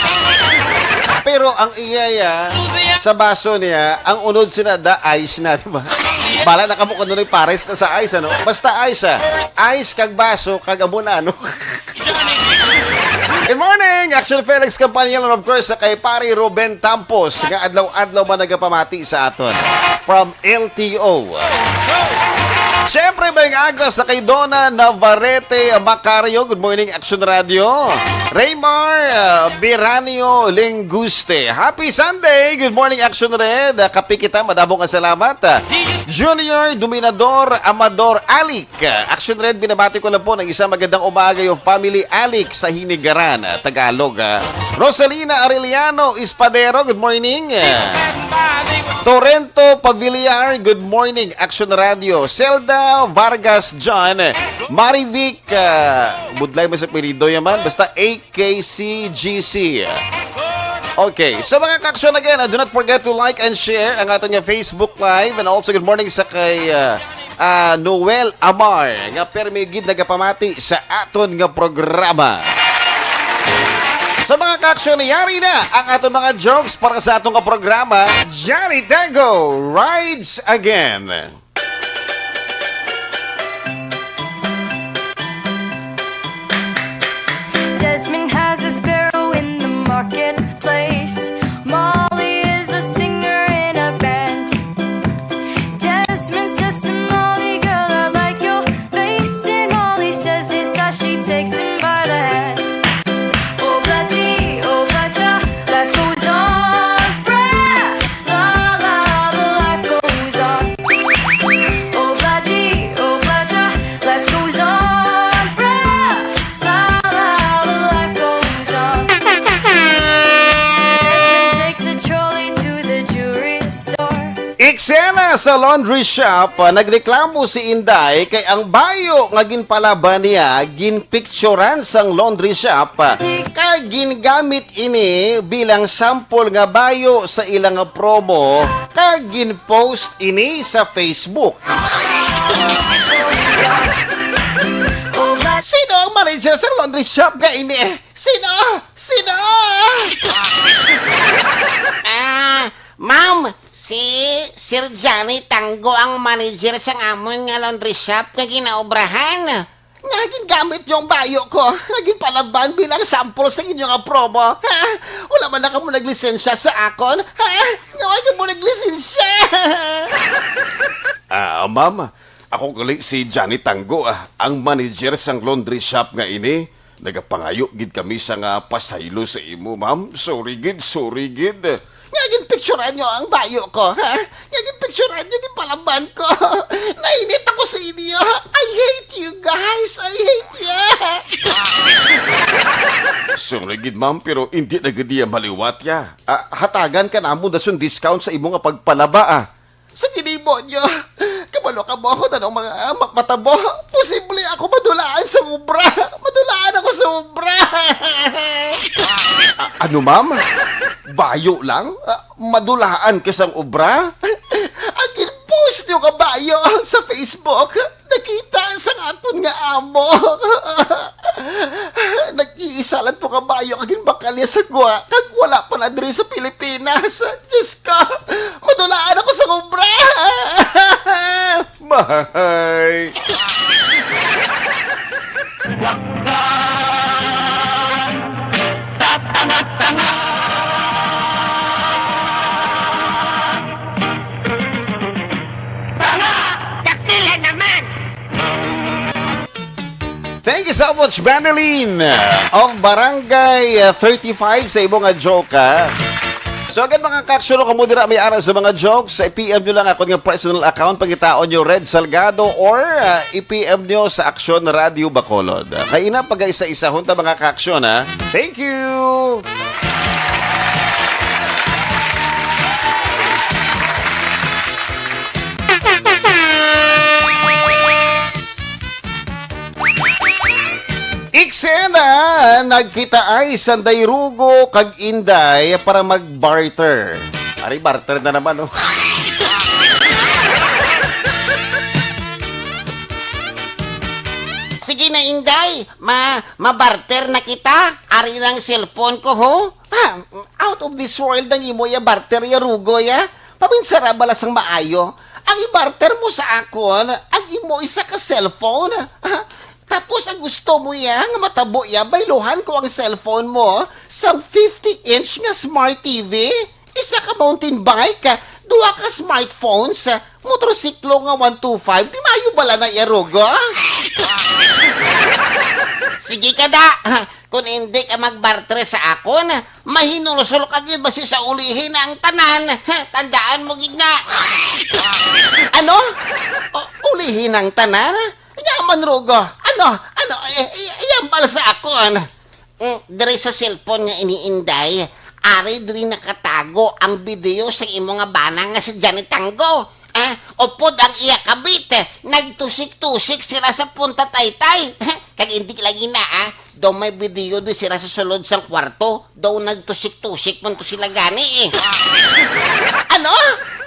Pero ang iya, ya, sa baso niya, ang unod sina da ice na, di ba? Bala na kamo kung ano yung pares na sa ice, ano? Basta ice, ah. Ice kag baso, kag amo na, ano? Good morning, Action Felix Campaniel, and of course, sa kay Pare Ruben Tampos, nga adlaw-adlaw man nagapamati sa aton from L T O. Siyempre, may aga sa kay Donna Navarrete Macario. Good morning, Action Radio. Raymar, uh, Biranio Linguste. Happy Sunday! Good morning, Action Red. Uh, kapi kita, madamo nga salamat. Uh, Junior Dominador Amador Ali. Action Red, binabati ko lang po ng isang magandang umaga yung family Alik sa Hinigaran, ah, Tagalog, ah. Rosalina Arellano Espadero, good morning. Torrento Pavillar, good morning, Action Radio. Zelda Vargas John, Marivic, ah, budlay mo sa apelyido yaman, basta A K C G C. Okay, so mga ka-action, again, ah, do not forget to like and share ang aton nga Facebook Live, and also good morning sa kay, ah, ah, Noel Amar, nga permi gid nagapamati sa aton nga programa. Sa mga ka-action, yari na ang aton mga jokes para sa aton nga programa, Johnny Tango Rides Again. Desmond has a sparrow in the marketplace. Molly is a singer in a band. Desmond says to Molly, "Girl, I like your face." And Molly says this as she takes him by the hand. Oh, bloody, oh, bloody, life goes on. Brah, la, la, the life goes on. Eksena sa laundry shop, ah, nagreklamo si Inday kay ang bayo nga ginpalaba niya ginpicturan sang laundry shop, ah, kag gingamit ini bilang sample nga bayo sa ilang promo kag ginpost ini sa Facebook. Sino ang manager sa laundry shop nga ini? Sino? Sino? Ah, ma'am, si Sir Johnny Tango ang manager sang amon nga laundry shop nga ginaobrahan. Nga gingamit niyo ang bayo ko nga ginpalaban bilang sample sa inyo nga promo. Ha? Wala man na kamo naglisensya sa akon. Ha? Nga wala kamo naglisensya. Ah, ma'am, ako gali si Johnny Tango, ah, ang manager sang laundry shop nga ini. Nagapangayo gid kami sa nga pasaylo sa imo, ma'am. Sorry gid, sorry gid. Nga ginpicturan niyo ang bayo ko, ha? Nga ginpicturan niyo, ginpalaban ko. Nainit ako sa inyo. I hate you guys. I hate you. Sorry gid, ma'am, pero hindi na gid iya maliwat ya. Ah, hatagan ka namo dason discount sa imo nga pagpalaba, ah. Sa ginimo niyo, kabalo ka mo ako tanong mga, ah, ma-, matabo. Posible ako madulaan sa obra. Madulaan ako sa obra. A-, ano, ma'am? Bayo lang? Ah, madulaan ka sang obra? Ang gin-post niyo nga bayo sa Facebook, nakita sang akon nga amo. Nag-iisa lang to ka bayo nga ginbakal niya sa gwa, kag wala pa na diri sa Pilipinas. Diyos ko, madulaan ako sa obra. Mahay. Tanga! Dakila naman! Thank you so much, Benelin of Barangay, uh, thirty-five sa imo nga joke, ha? So, again, mga ka-aksyon, kamo dira may ara sa mga jokes, i-P M nyo lang ako nga personal account, pangitaon nyo Red Salgado, or, uh, i-P M nyo sa Aksyon Radio Bacolod. Kay ina, pag-isa-isahon ta, mga ka-aksyon, ha? Thank you! Eksena, nagkitaay sanday Rugo kag Inday para mag-barter. Ari, barter na naman, oh. Sige na, Inday. Ma-, ma-barter na kita. Ari lang cellphone ko, ho. Ah, out of this world ang imo ya barter ya Rugo ya. Pabinsara bala sang maayo. Ang i-barter mo sa akon, ang imo isa ka cellphone. Ah, tapos ang gusto mo ya nga matabo ya, bayluhan ko ang cellphone mo sang fifty inch nga smart T V, isa ka mountain bike, duha ka smartphones, motorsiklo nga one two five. Di maayo bala na ya, Rugo? Sige ka da. Kon hindi ka magbarter sa akon, mahinulsol ka gid basi sa ulihi na ang tanan. Tandaan mo gid na. Ano? O, ulihi na ang tanan? Yaman, Rugo. Ano? Ano? Eh, eh, yambal sa akon. Mm, diri sa cellphone nga ini, Inday, ari diri nakatago ang video sa imo nga bana nga si Johnny Tango. Ah, upod ang iya kabit, eh, nagtusik-tusik sila sa Punta Taytay. Kag hindi lagi na, ah, daw may video di sila sa sulod sang kwarto. Daw nagtusik-tusik man to sila gani, eh. Ano?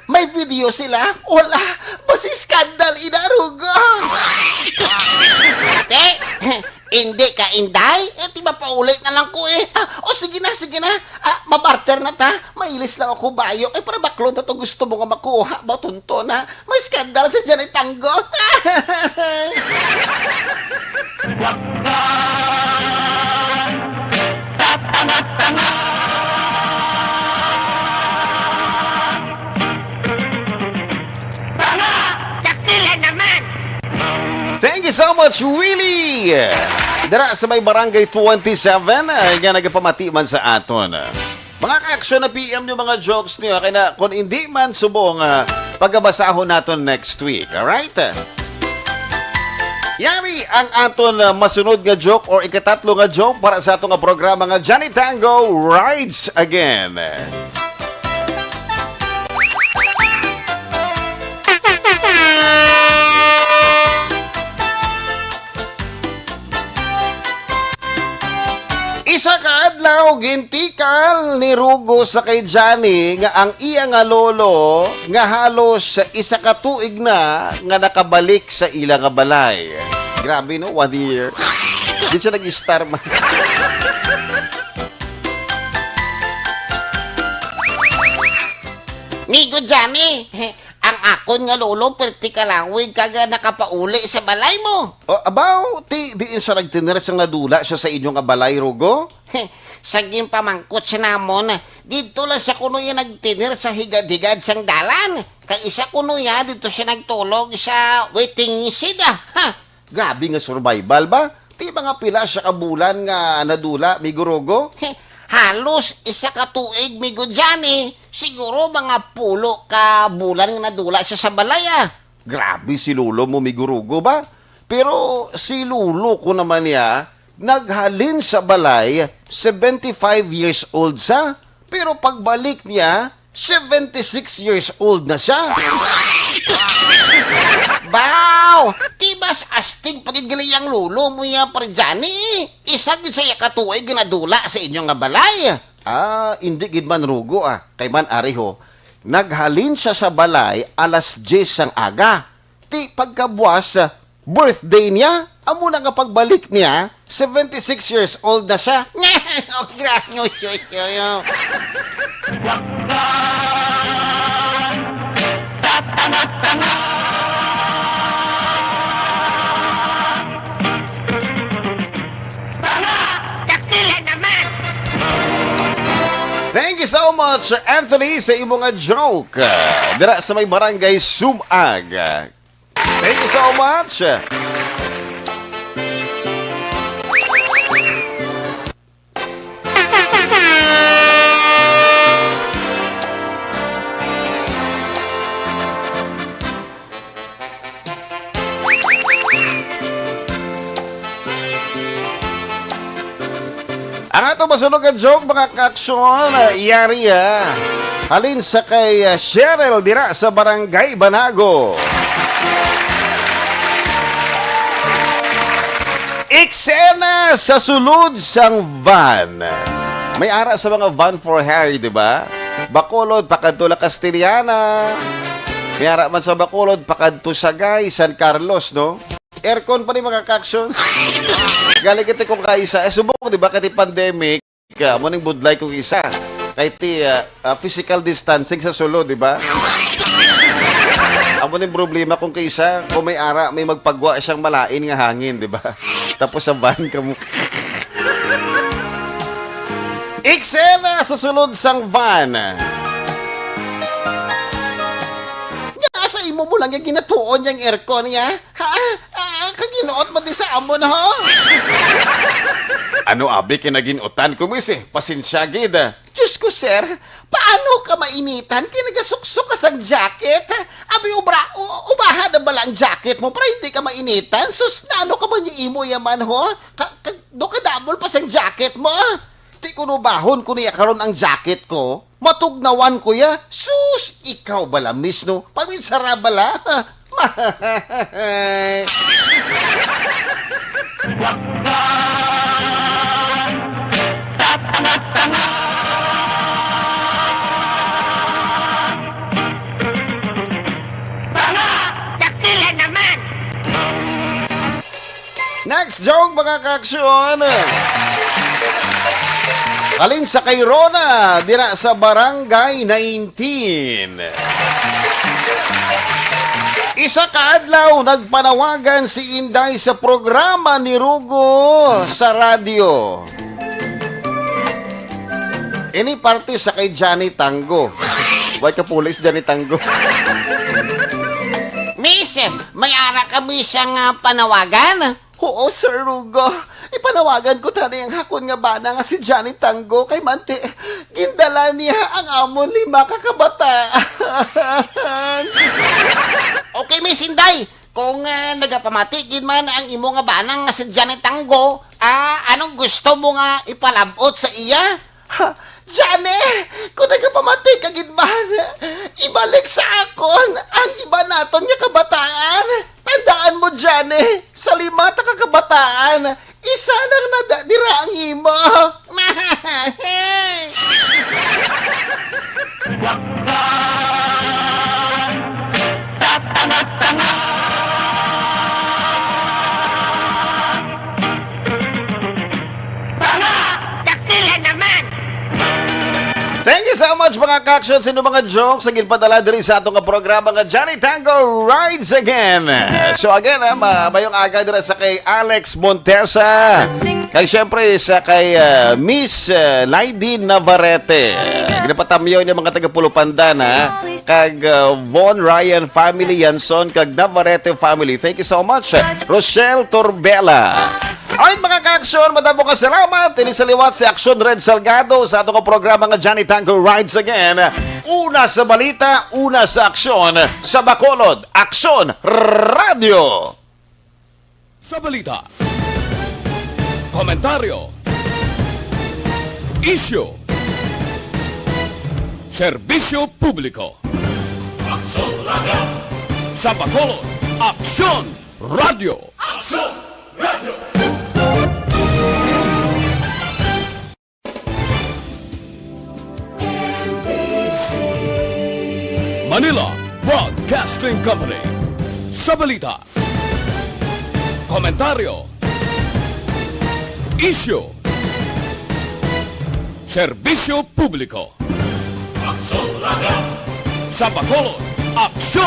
May video sila? Wala. Basi skandal, ina, Rugo. Ate, hindi ka, Inday? Eh, di ba pauli na lang ko, eh? Ah, o, sige na, sige na. Ah, mabarter na ta. Mailis lang ako, bayo. Eh, para baklon na to gusto mo nga makuha. Ba, tunto na. May skandal sa Johnny Tango. Tanga! Dakila naman! Thank you so much, Willie! Dira sa may Barangay twenty-seven, ah, nga nagapamati man sa aton. Mga ka-aksyon, na P M nyo mga jokes niyo, kay na, kung hindi man subong, ah, pagabasahon naton next week, alright? Yari ang aton, ah, masunod nga joke or ikatatlo nga joke para sa aton nga programa nga Johnny Tango Rides Again. Gintikal ni Rugo sa kay Johnny nga ang iya nga lolo nga halos isa ka tuig na nga nakabalik sa ila nga balay. Grabe, no? One year. Di siya nag-star man. Migo Johnny, ang akon nga lolo perti kalawig kag nakapauli sa balay mo. O, abaw, ti, diin siya nagtinir sang nadula siya sa inyo nga balay, Rugo? Sa ginpamangkot siya namon, didto lang siya kuno iya nagtinir sa higad-higad sang dalan. Kag isa kuno iya, didto siya nagtulog sa waiting shed, ah. Ha? Grabe nga survival ba? Ti mga pila siya ka bulan nga nadula, Migo Rugo? Halos isa ka tuig, Migo Johnny. Siguro mga pulo ka bulan nga nadula siya sa balay, ah. Grabe si lolo mo, Migo Rugo ba? Pero si lolo ko naman niya, naghalin sa balay, seventy-five years old sa. Pero pagbalik niya, seventy-six years old na siya. Baw! Ti mas astig pa gid gali ang lolo mo ya, Pare Johnny. Isa gid siya ka tuig nga nadula sa inyo nga balay. Ah, hindi gid man, Rugo, ah. Kay man ari ho, naghalin siya sa balay alas diyes sang aga. Ti pagkabuas, birthday niya. Amo na nga pagbalik niya, seventy-six years old na siya. Oh, grabe, yo, yo, yo, yo. Tama! Dakila naman! Thank you so much, Anthony, sa imo nga joke. Dira sa may barangay Sumag. Thank you so much. Ang ato masunod nga joke, mga ka-aksyon, ah, yari, ah. Halin sa kay, ah, Cheryl dira sa Barangay Banago. Eksena sa sulod sang van. May ara sa mga van for hire, di ba? Bacolod, pakadto La Castellana. May ara man sa Bacolod, pakadto Sagay, San Carlos, no? Aircon pa ni mga ka-aksyon. Galing kita kung kaisa. Eh, subok, di ba? Kati pandemic, ah, mo ning budlay kung isa. Kay ti, ah, ah, physical distancing sa sulod, di ba? Amo ning problema kung kaisa, kung may ara, may magpagwa siyang malain nga hangin, di ba? Tapos sa van ka mo. Eksena sa sulod sang van. Nga sa imo mo lang nga ginatuon yang aircon niya? Ha? Ah, kaginuot mo di sa amon, ho? Ano abi kinaginutan ko, miss, eh? Pasensya gid, ah. Diyos ko, sir. Paano ka mainitan kay nagasuksok ka sang jacket? Abi, ubra, u-, ubahan na bala ang jacket mo para hindi ka mainitan? Sus, naano ka man yung imo yaman, ho? Ka, ka, do ka double pa sang jacket mo, ah. Ti kuno bahon ko niya karon ang jacket ko. Matugnawan ko ya. Sus, ikaw bala, miss, no? Paminsara bala. Mahay. Dakila naman! Next joke, mga ka-aksyon. Halin sa kay Rona, dira sa Barangay nineteen. Isa ka adlaw, nagpanawagan si Inday sa programa ni Rugo sa radyo. Ini parte sa kay Johnny Tango. Way ka pulis, Johnny Tango. Miss, may ara ka, miss, ang, ah, panawagan? Oo, Sir Rugo. Ipanawagan ko tani ang hakon nga bana nga si Johnny Tango kay manti gindala niya ang amon lima ka kabataan. Okay, Miss Inday. Kung, ah, nagapamati gid man ang imo nga bana nga si Johnny Tango, ah, anong gusto mo nga ipalabot sa iya? Ha, Johnny, kung nagapamati ka gid man, ibalik sa akon ang iba naton nga kabataan. Tandaan mo, Johnny, sa lima ta ka kabataan, Isa lang na da, dira ang imo. Tanga! Dakila naman! Thank you so much, mga ka-action, sa inyong mga jokes nga ginpadala diri sa ato nga programa nga Johnny Tango Rides Again. So again, ha, ma mayong aga dira sa kay Alex Montesa. Kag syempre sa kay, ah, Miss, ah, Lady Navarrete. Ginapatamyaw ni mga taga Pulupandan, ha. Kag, ah, Von Ryan family, Yanson kag Navarrete family. Thank you so much. Rochelle Torbella. Alright, mga ka-aksyon, madamo nga salamat. Ini sa liwat si Aksyon Red Salgado sa ato nga programa nga Johnny Tango Rides Again. Una sa balita, una sa aksyon, sa Bacolod, Aksyon Radio. Sa balita, komentaryo, isyu, serbisyo publiko. Aksyon Radio. Sa Bacolod, Aksyon Radio. Aksyon Radio. Manila Broadcasting Company. Sa balita, komentaryo, isyu, serbisyo publiko. Aksyon Radio. Sa Bacolod, Aksyon